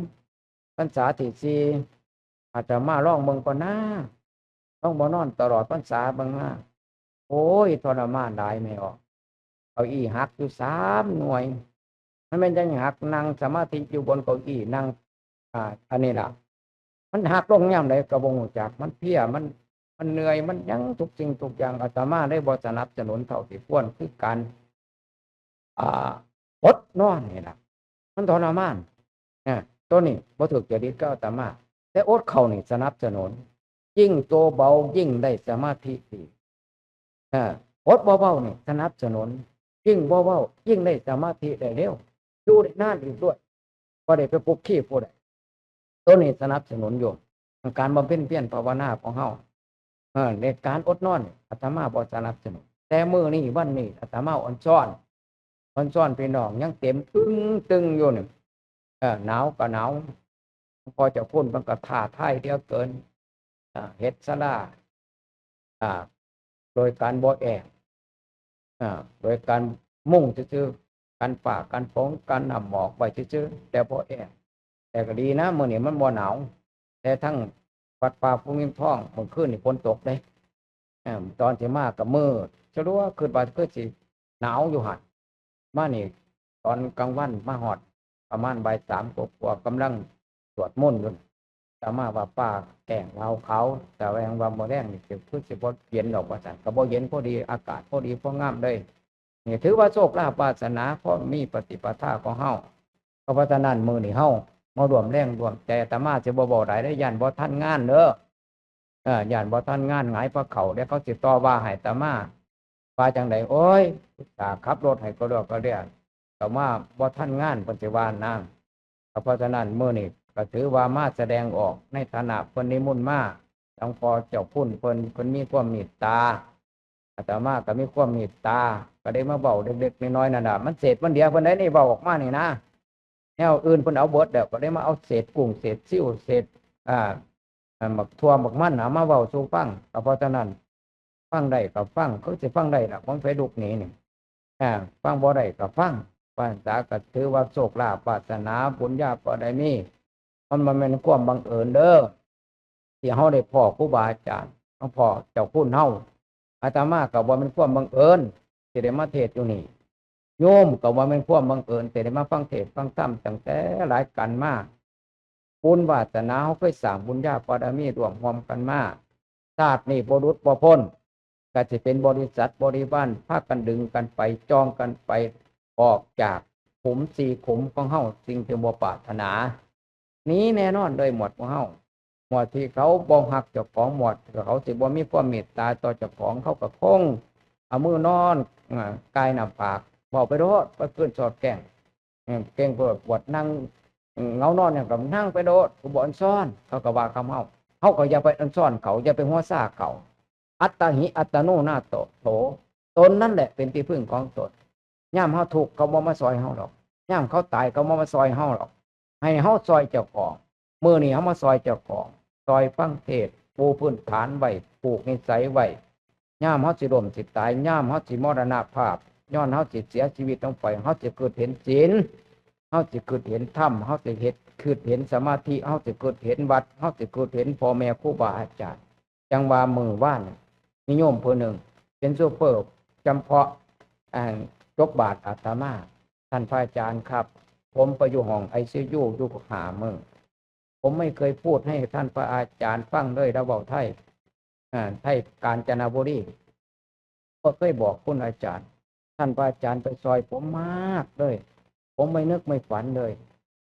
ພັນສາທີສີ່ ອາດຕະມາລອງເບິ່ງກ່ອນນາ ລອງບໍ່ນອນຕະຫຼອດພັນສາເບິ່ງນາ. ໂອ້ຍ ທໍລະມານຫຼາຍແມ່ອອກ ເກົ້າอี้ຫັກຢູ່ສາມໜ່ວຍ. ມັນແມ່ນຫຍັງຫັກ? ນັ່ງສະມາທິຢູ່ບົນເກົ້າอี้ ນັ່ງ ອາ ອັນນີ້ລະ ມັນຫັກລົງຍາມໃດກໍບໍ່ຮູ້ຈັກ ມັນເພຍ ມັນ ມັນເມື່ອຍ ມັນຫຍັງ ທຸກສິ່ງທຸກຢ່າງ. ອາດຕະມາເລີຍບໍ່ສະໜັບສະໜູນເທົ່າທີ່ຄວນ ຄືການ ອ່າ ອົດນອນນີ້ລະ ມັນທໍລະມານ. ອາ ໂຕນີ້ບໍ່ຖືກຈະລິດກັບອາດຕະມາ ແຕ່ອົດເຂົ້ານີ້ສະໜັບສະໜູນ. ຍິ່ງໂຕເບົາຍິ່ງໄດ້ສະມາທິດີ. ເອີ ບົດເບົາໆນີ້ສະໜັບສະໜູນ ຍິ່ງເບົາໆຍິ່ງໄດ້ສະມາທິໄດ້ເລັວ ຢູ່ໄດ້ນານອີກດ້ວຍ ບໍ່ໄດ້ໄປຄຸກຄີຜູ້ໃດ. ໂຕນີ້ສະໜັບສະໜູນຢູ່ ການບຳເພັນພຽນພາວະນາຂອງເຮົາ. ເອີ ໃນການອົດນອນ ອາດຕະມາບໍ່ສະໜັບສະໜູນ ແຕ່ມື້ນີ້ວັນນີ້ອາດຕະມາອອນຊອນ ອອນຊອນພີ່ນ້ອງ ຍັງເຕັມອຶ້ງຕຶງຢູ່ນີ້. ເອີ ໜາວກໍໜາວ ພໍ່ເຈົ້າຄຸນເພິ່ນກໍທ້າທາຍເຫຼືອເກີນ. ເຮັດສາລາ ໂດຍການບໍ່ແອງ ໂດຍການມຸງຊື່ໆ ກັນຟ້າກັນຝົນກັນນ້ຳໝອກໄວ້ຊື່ໆ ແຕ່ບໍ່ແອງ. ແຕ່ກໍດີນະ ມື້ນີ້ມັນບໍ່ໜາວ. ແຕ່ທັງວັດປ່າພູວຽງທອງ ມື້ຄືນນີ້ຝົນຕົກເດ້. ເອີ ຕອນຊິມາກໍມືດສະຫຼວ ຄິດວ່າຄືຊິໜາວຢູ່ຫັ້ນ. ມານີ້ຕອນກາງວັນມາຮອດປະມານບ່າຍສາມກວ່າໆ ກຳລັງສວດມົນຢູ່ ອາດຕະມາວ່າຟ້າແຈ້ງລາວຂາວ ສະແດງວ່າມື້ແລງນີ້ຄືຊິບໍ່ເຢັນດອກວ່າຊັ້ນ. ກໍບໍ່ເຢັນ ພໍດີ ອາກາດພໍດີພໍງາມເລີຍ. ນີ້ຖືວ່າໂຊກລາບວາສະໜາ ເພາະມີປະຕິປະທາຂອງເຮົາ. ເພາະສະນັ້ນ ມື້ນີ້ເຮົາມາຮ່ວມແຮງຮ່ວມໃຈ, ອາດຕະມາຊິບໍ່ເວົ້າຫຼາຍເດີ ຢ້ານບໍ່ທັນງານເດີ. ເອີ ຢ້ານບໍ່ທັນງານ ຫງາຍພະເຂົ້າ ແລ້ວເຂົາຊິຕໍ່ວ່າໃຫ້ອາດຕະມາວ່າຈັ່ງໃດ. ໂອ້ຍ ຖ້າຂັບລົດໃຫ້ກໍລວກກໍເລຍ ກໍມາບໍ່ທັນງານ ເພິ່ນຊິວ່ານະ. ກໍເພາະສະນັ້ນ ມື້ນີ້ກໍຖືວ່າມາສະແດງອອກໃນຖານະເພິ່ນນິມົນມາ, ຫຼວງພໍ່ເຈົ້າຄຸນເພິ່ນ ເພິ່ນມີຄວາມເມດຕາ, ອາດຕະມາກໍມີຄວາມເມດຕາ ກໍໄດ້ມາເວົ້າເລັກໆນ້ອຍໆນັ້ນລະ. ມັນເສດມັນເຫຼືອເພິ່ນໄດ໋ນີ້ ເວົ້າອອກມານີ້ນະ. ແນວອື່ນເພິ່ນເອົາເບິດແລ້ວ ກໍໄດ້ມາເອົາເສດກຸ້ງເສດຊິວເສດ ອ່າ ອັນບັກຖົ່ວບັກມັນ ເອົາມາເວົ້າສູ່ຟັງ. ກໍເພາະສະນັ້ນ ຟັງໄດ້ກໍຟັງ ຄືຊິຟັງໄດ້ລະ ຂອງໃຜລູກນີ້ນີ້ ອ່າ ຟັງບໍ່ໄດ້ກໍຟັງ. ພາສາກໍຖືວ່າໂຊກລາບວາສະໜາ ບຸນຍາບາລະມີ ມັນບໍ່ແມ່ນຄວາມບັງເອີນເດີ ທີ່ເຮົາໄດ້ພໍ້ຄູບາອາຈານ ມາພໍ້ເຈົ້າຄຸນເຮົາ. ອາດຕະມາກໍບໍ່ແມ່ນຄວາມບັງເອີນທີ່ໄດ້ມາເທດຢູ່ນີ້, ໂຍມກໍບໍ່ແມ່ນຄວາມບັງເອີນທີ່ໄດ້ມາຟັງເທດຟັງທຳຕັ້ງແຕ່ຫຼາຍກັນມາ. ບຸນວາສະໜາເຮົາເຄີຍສ້າງບຸນຍາບາລະມີຮ່ວມຮ່ວມກັນມາ, ຊາດນີ້ບໍ່ຫຼຸດບໍ່ພົ້ນ ກໍຊິເປັນບໍລິສັດບໍລິວານ ພາກັນດຶງກັນໄປ ຈ່ອງກັນໄປ ອອກຈາກຂຸມສີ່ຂຸມຂອງເຮົາ ສິ່ງທີ່ບໍ່ປາດຖະໜາ. ໜີແນ່ນອນເລີຍໝວດຂອງເຮົາ, ໝວດທີ່ເຂົາບໍ່ຮັກເຈົ້າຂອງ, ໝວດທີ່ເຂົາຊິບໍ່ມີຄວາມເມດຕາຕໍ່ເຈົ້າຂອງ, ເຂົາກໍຄົງເອົາມືນອນ ອາ ກ່າຍໜ້າຜາກ, ເວົ້າໄປໂລດ, ໄປຄືນສອດແກ້ງ, ເອີ ເກັ່ງໂພດ, ປວດ, ນັ່ງເຫງົານອນຫຍັງກໍນັ່ງໄປໂລດ, ກູບໍ່ອອນຊອນ, ເຂົາກໍວ່າຄຳເຮົາ, ເຮົາກໍຢ່າໄປອອນຊອນເຂົາ, ຢ່າໄປຫົວຊາເຂົາ. ອັດຕະຫິອັດຕະໂນນາໂຕ ໂຖ ຕົນນັ້ນແຫຼະເປັນທີ່ເພິ່ງຂອງຕົນ. ຍາມເຮົາທຸກ ເຂົາບໍ່ມາຊ່ອຍເຮົາດອກ, ຍາມເຂົາຕາຍ ເຂົາບໍ່ມາຊ່ອຍເຮົາດອກ. ໃຫ້ເຮົາຊ່ອຍເຈົ້າຂອງ, ມື້ນີ້ເຮົາມາຊ່ອຍເຈົ້າຂອງ, ຊ່ອຍຟັງເທດ, ປູພື້ນຖານໄວ້, ຜູກນິໄສໄວ້. ຍາມເຮົາຊິລົ້ມຊິຕາຍ, ຍາມເຮົາຊິມໍລະນະພາບ, ຍ້ອນເຮົາຊິເສຍຊີວິດລົງໄປ, ເຮົາຊິຄິດເຫັນສິນ, ເຮົາຊິຄິດເຫັນທຳ, ເຮົາຊິເຮັດ, ຄິດເຫັນສະມາທິ, ເຮົາຊິຄິດເຫັນວັດ, ເຮົາຊິຄິດເຫັນພໍ່ແມ່ຄູບາອາຈານ. ຈັ່ງວ່າມື້ວານມີໂຍມຜູ້ໜຶ່ງເປັນໂຊເຟີຈຳເພາະ ອັນ ຈົກບາດອາດຕະມາ, ທ່ານພະອາຈານຄັບ, ຜົມໄປຢູ່ຫ້ອງໄອຊີຢູຢູ່ຫ້າມື້, ຜົມໄມ່ເຄີຍພູດໃຫ້ທ່ານພະອາຈານຟັງເລີຍ, ລາວເວົ້າໄທ ອາ ໄທການຈະນະບູລີ. ບໍ່ເຄີຍບອກຄຸນອາຈານ, ທ່ານພະອາຈານໄປຊ່ອຍຜົມມາກເລີຍ, ຜົມໄມ່ນຶກໄມ່ຝັນເລີຍ.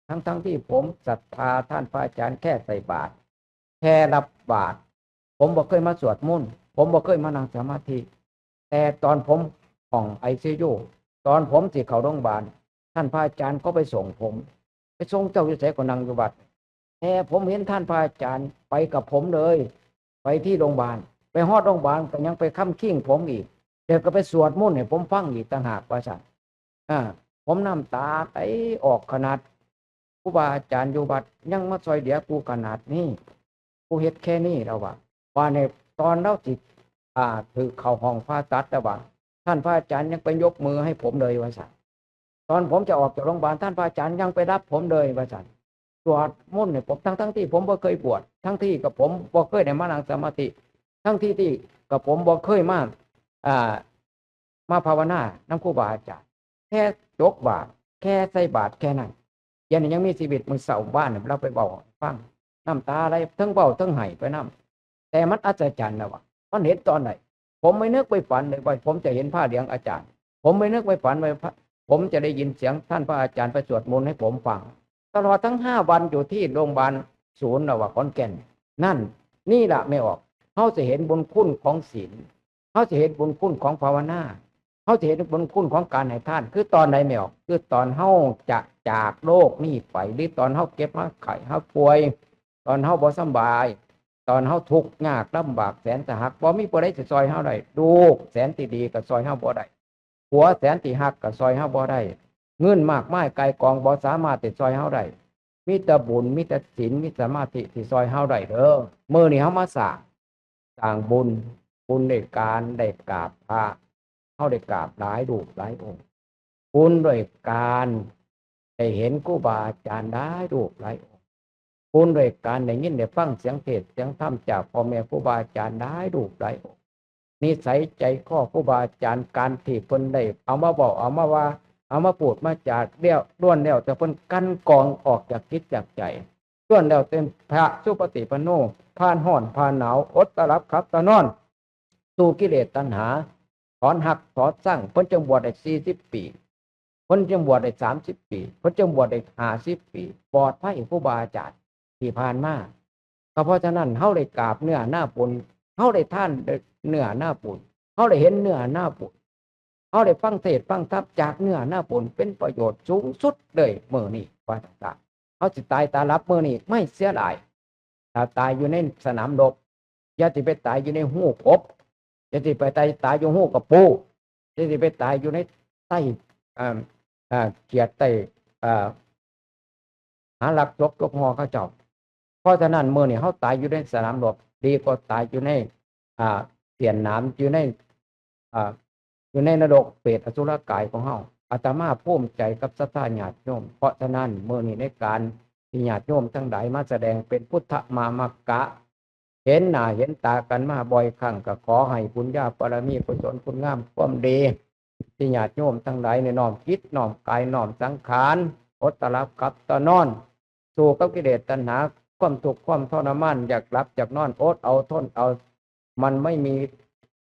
ທັງໆທີ່ຜົມສັດທາທ່ານພະອາຈານແຄ່ໃສ່ບາດ, ແຄ່ຮັບບາດ, ຜົມບໍ່ເຄີຍມາສວດມົນ, ຜົມບໍ່ເຄີຍມານັ່ງສະມາທິ. ແຕ່ຕອນຜົມຫ້ອງໄອຊີຢູ, ຕອນຜົມຊິເຂົ້າໂຮງບານ, ທ່ານພະອາຈານກໍໄປສົ່ງຜົມ, ໄປສົ່ງເຈົ້າຢູ່ໃສກໍນັ່ງຢູ່ວັດ. ແຕ່ຜົມເຫັນທ່ານພະອາຈານໄປກັບຜົມເລີຍ, ໄປທີ່ໂຮງບານ, ໄປຮອດໂຮງບານກໍຍັງໄປຄ້ຳຄີງຜົມອີກ, ແລ້ວກໍໄປສວດມົນໃຫ້ຜົມຟັງອີກຕ່າງຫາກວ່າຊັ້ນ. ອາ ຜົມນ້ຳຕາໄຫຼອອກຂະໜາດ, ຄູບາອາຈານຢູ່ວັດຍັງມາຊ່ອຍເຫຼືອກູຂະໜາດນີ້, ກູເຮັດແຄ່ນີ້ ລາວວ່າ. ບາດນີ້ຕອນລາວຊິ ອາ ຖືກເຂົ້າຫ້ອງຜ່າຕັດ ລາວວ່າ ທ່ານພະອາຈານຍັງໄປຍົກມືໃຫ້ຜົມເລີຍວ່າຊັ້ນ. ຕອນຜົມຈະອອກຈາກໂຮງບານ ທ່ານພະອາຈານຍັງໄປຮັບຜົມເລີຍວ່າຊັ້ນ, ສວດມົນໃຫ້ຜົມ ທັງໆທີ່ຜົມບໍ່ເຄີຍບວດ, ທັງທີ່ກັບຜົມບໍ່ເຄີຍໄດ້ມານັ່ງສະມາທິ, ທັງທີ່ ທີ່ກັບຜົມບໍ່ເຄີຍມາ ອ່າ ມາພາວະນານຳຄູບາອາຈານ, ແຄ່ຈົກບາດ, ແຄ່ໃສ່ບາດແຄ່ນັ້ນ. ດຽວນີ້ຍັງມີຊີວິດ, ມື້ເຊົ້າວານນີ້ລາວໄປເວົ້າໃຫ້ຟັງ, ນ້ຳຕາໄຫຼ, ເທິງເວົ້າເທິງໄຫ້ໄປນຳ. ແຕ່ມັນອັດສະຈັນນະວ່າ ມັນເຫັນຕອນໃດ? ຜົມໄມ່ນຶກໄມ່ຝັນເລີຍວ່າຜົມຈະເຫັນຜ້າເຫຼືອງອາຈານ, ຜົມໄມ່ນຶກໄມ່ຝັນວ່າ ຜົມຈະໄດ້ຍິນສຽງທ່ານພະອາຈານໄປສວດມົນໃຫ້ຜົມຟັງ. ຕະຫຼອດທັງຫ້າວັນຢູ່ທີ່ໂຮງບານສູນລະວ່າ ຂອນແກ່ນນັ້ນ. ນີ້ລະແມ່ອອກ, ເຮົາຈະເຫັນບຸນຄຸນຂອງສິນ, ເຮົາຈະເຫັນບຸນຄຸນຂອງພາວະນາ, ເຮົາຈະເຫັນບຸນຄຸນຂອງການໃຫ້ທານ. ຄືຕອນໃດແມ່ອອກ? ຄືຕອນເຮົາຈະຈາກໂລກນີ້ໄປ, ຫຼືຕອນເຮົາເຈັບເຮົາໄຂ້ເຮົາປ່ວຍ, ຕອນເຮົາບໍ່ສຳບາຍ, ຕອນເຮົາທຸກຍາກລຳບາກແສນສາຫັດ, ບໍ່ມີຜູ້ໃດຊິຊ່ອຍເຮົາໄດ້. ລູກແສນທີ່ດີກໍຊ່ອຍເຮົາບໍ່ໄດ້, ຜົວແສນທີ່ຮັກກໍຊ່ອຍເຮົາບໍ່ໄດ້, ເງິນມາກມາຍກ່າຍກອງບໍ່ສາມາດທີ່ຊ່ອຍເຮົາໄດ້. ມີແຕ່ບຸນ, ມີແຕ່ສິນ, ມີສະມາທິທີ່ຊ່ອຍເຮົາໄດ້ເດີ. ມື້ນີ້ເຮົາມາສ້າງ, ສ້າງບຸນ, ບຸນດ້ວຍການໄດ້ກາບພະ, ເຮົາໄດ້ກາບຫຼາຍຮູບຫຼາຍອົງ, ບຸນດ້ວຍການໄດ້ເຫັນຄູບາອາຈານຫຼາຍຮູບຫຼາຍອົງ, ບຸນດ້ວຍການໄດ້ຍິນໄດ້ຟັງສຽງເທດສຽງທຳຈາກພໍ່ແມ່ຄູບາອາຈານຫຼາຍຮູບຫຼາຍອົງ. ນິໄສໃຈຄໍຄູບາອາຈານ, ການທີ່ເພິ່ນໄດ້ເອົາມາເວົ້າ, ເອົາມາວ່າ, ເອົາມາພູດມາຈາແລ້ວ, ລ້ວນແລ້ວແຕ່ເພິ່ນກັ່ນກອງອອກຈາກຈິດຈາກໃຈ, ລ້ວນແລ້ວແຕ່ພະສຸປະຕິປັນໂນ, ຜ່ານຮ້ອນຜ່ານໜາວ, ອົດຕາຫຼັບຂັບຕານອນ, ສູ້ກິເລດຕັນຫາ, ອນຮັກຖອນຊັງ ເພິ່ນຈຶ່ງບວດໄດ້ສີ່ສິບປີ ເພິ່ນຈຶ່ງບວດໄດ້ສາມສິບປີ ເພິ່ນຈຶ່ງບວດໄດ້ຫ້າສິບປີ ປອດໄພ ຄູບາອາຈານທີ່ຜ່ານມາ. ກໍເພາະສະນັ້ນ ເຮົາໄດ້ກາບເນື້ອນາປຸນ ເຮົາໄດ້ທານເນື້ອນາປຸນ ເຮົາໄດ້ເຫັນເນື້ອນາປຸນ ເຮົາໄດ້ຟັງເທດຟັງທຳຈາກເນື້ອນາປຸນ ເປັນປະໂຫຍດສູງສຸດເລີຍມື້ນີ້ ວ່າຈັ່ງຊັ້ນ. ເຮົາຊິຕາຍຕາຫຼັບມື້ນີ້ ໄມ່ເສຍດາຍ. ຖ້າຕາຍຢູ່ໃນສະໜາມລົບ ຢ່າຊິໄປຕາຍຢູ່ໃນຮູກົບ ຢ່າຊິໄປຕາຍ ຕາຍຢູ່ຮູກະປູ ຢ່າຊິໄປຕາຍຢູ່ໃນໃຕ້ ເອີ ເອີ ຂຽດໃຕ້ ເອີ ຫາລັກຈົກຈົກຫໍ່ເຂົາເຈົ້າ. ເພາະສະນັ້ນ ມື້ນີ້ເຮົາຕາຍຢູ່ໃນສະໜາມລົບ ດີກວ່າຕາຍຢູ່ໃນ ອ່າ ເສຍນໜາມ ຢູ່ໃນ ອ່າ ຢູ່ໃນນະລົກເປດອະສຸລະກາຍຂອງເຮົາ. ອາດຕະມາພູມໃຈກັບສັດທາຍາດໂຍມ. ເພາະສະນັ້ນ ມື້ນີ້ໃນການທີ່ຍາດໂຍມທັງຫຼາຍມາສະແດງເປັນພຸດທະມາມັກກະ ເຫັນໜ້າເຫັນຕາກັນມາບ່ອຍຄັ້ງ ກໍຂໍໃຫ້ບຸນຍາບາລະມີ ກຸສົນຄຸນງາມຄວາມດີ ທີ່ຍາດໂຍມທັງຫຼາຍໄດ້ນ້ອມຈິດນ້ອມກາຍນ້ອມສັງຂານ ອົດຕະຫຼັບກັບຕະນອນ ສູ້ກັບກິເລດຕັນຫາ ຄວາມທຸກຄວາມທໍລະມານ ຢາກຫຼັບຢາກນອນ ອົດເອົາທົນເອົາ ມັນໄມ່ມີ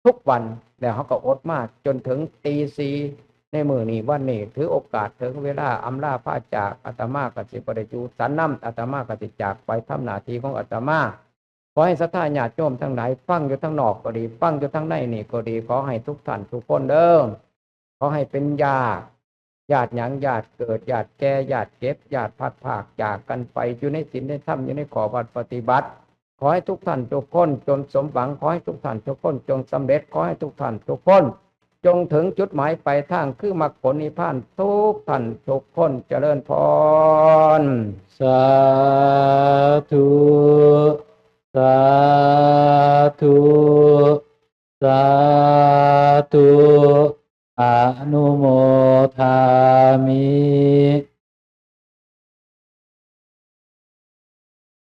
ທຸກວັນ ແລ້ວເຮົາກໍອົດມາຈົນເຖິງຕີສີ່ໃນມື້ນີ້ວັນນີ້ ຖືໂອກາດເຖິງເວລາອຳລາພາຈາກ ອາດຕະມາກໍຊິບໍ່ໄດ້ຢູ່ສັນນຳ ອາດຕະມາກໍຊິຈາກໄປທຳໜ້າທີ່ຂອງອາດຕະມາ. ຂໍໃຫ້ສັດທາຍາດໂຍມທັງຫຼາຍ ຟັງຢູ່ທາງນອກກໍດີ ຟັງຢູ່ທາງໃນນີ້ກໍດີ ຂໍໃຫ້ທຸກທ່ານທຸກຄົນເດີ ຂໍໃຫ້ເປັນຍາດ ຍາດຫຍັງ ຍາດເກີດ ຍາດແກ່ ຍາດເຈັບ ຍາດພັດພາກຈາກກັນໄປ ຢູ່ໃນສິນໃນທຳ ຢູ່ໃນຂໍ້ວັດປະຕິບັດ ຂໍໃຫ້ທຸກທ່ານທຸກຄົນຈົ່ງສົມຫວັງ ຂໍໃຫ້ທຸກທ່ານທຸກຄົນຈົ່ງສຳເລັດ ຂໍໃຫ້ທຸກທ່ານທຸກຄົນ ຈົ່ງເຖິງຈຸດໝາຍປາຍທາງ ຄືມັກຜົນນິບພານ ທຸກທ່ານທຸກຄົນ. ຈະເລີນພອນ. ສາທຸ ສາທຸ ສາທຸ ອະນຸໂມທາມິ.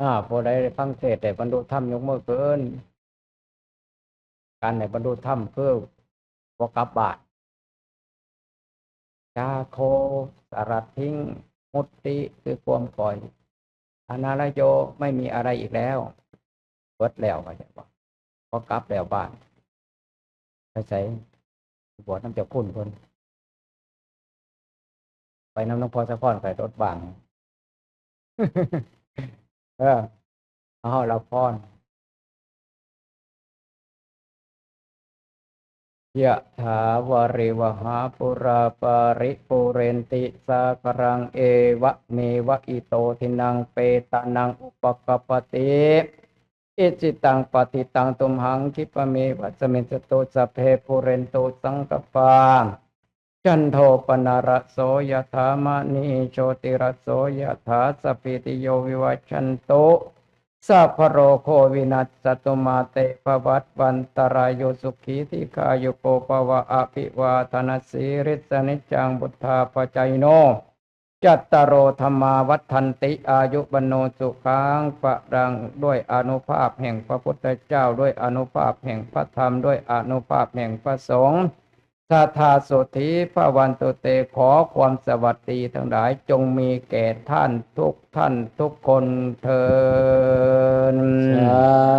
ອາ ຜູ້ໃດໄດ້ຟັງເທດ ໄດ້ບັນລຸທຳ ຍົກມືຂຶ້ນ. ການໄດ້ບັນລຸທຳຄືບໍ່ກັບບ້ານ. ຈາໂຄ ສະລັດທິງ ມຸດຕິ ຄືຄວາມປ່ອຍ. ອະນາລະໂຍ ໄມ່ມີອະໄລອີກແລ້ວ ເບິດແລ້ວ ວ່າຊັ້ນເບາະ. ກໍກັບແລ້ວບ້ານ. ໄປໃສ? ບວດນຳເຈົ້າຄຸນເພິ່ນ. ໄປນຳຫຼວງພໍ່ສະພອນ ໄປລົດບາງ. ເອີ ເຮົາລະພອນ. ຍະຖາວາລິວະຫາປູຣາປາຣິປູເຣນຕິສາຄະລັງ ເອວະເມວະ ອິໂຕທິນັງເປຕານັງ ອຸປະກັບປະຕິ ອິຊິຕັງປັດຖິຕັງ ຕຸມຫັງ ຂິບປະເມວະ ສະມິດສະຕຸ ສັບເພ ປູເຣນຕຸ ສັງກະປາ ຈັນໂທ ປະນະລະໂສ ຍະຖາ ມະນີ ໂຊຕິລະໂສ ຍະຖາ ສັບພີຕິໂຍ ວິວັດຊັນຕຸ ສັບພະໂລໂຄ ວິນັດສະຕຸ ມາເຕ ພະວັດວັນຕະລາໂຍ ສຸຂີ ດີຄາຍຸໂກ ພະວະ ອະພິວາທະນະສີລິດສະ ນິດຈັງ ວຸດທາປະຈາຍິໂນ ຈັດຕາໂລ ທຳມາ ວັດທັນຕິ ອາຍຸ ວັນໂນ ສຸຂັງ ພະລັງ ດ້ວຍອານຸພາບແຫ່ງພະພຸດທະເຈົ້າ ດ້ວຍອານຸພາບແຫ່ງພະທຳ ດ້ວຍອານຸພາບແຫ່ງພະສົງ ສັດທາ ໂສທີ ພະວັນຕຸ ເຕ. ຂໍຄວາມສະຫວັດດີທັງຫຼາຍ ຈົ່ງມີແກ່ທ່ານທຸກທ່ານທຸກຄົນເທີ້ນ. ສາ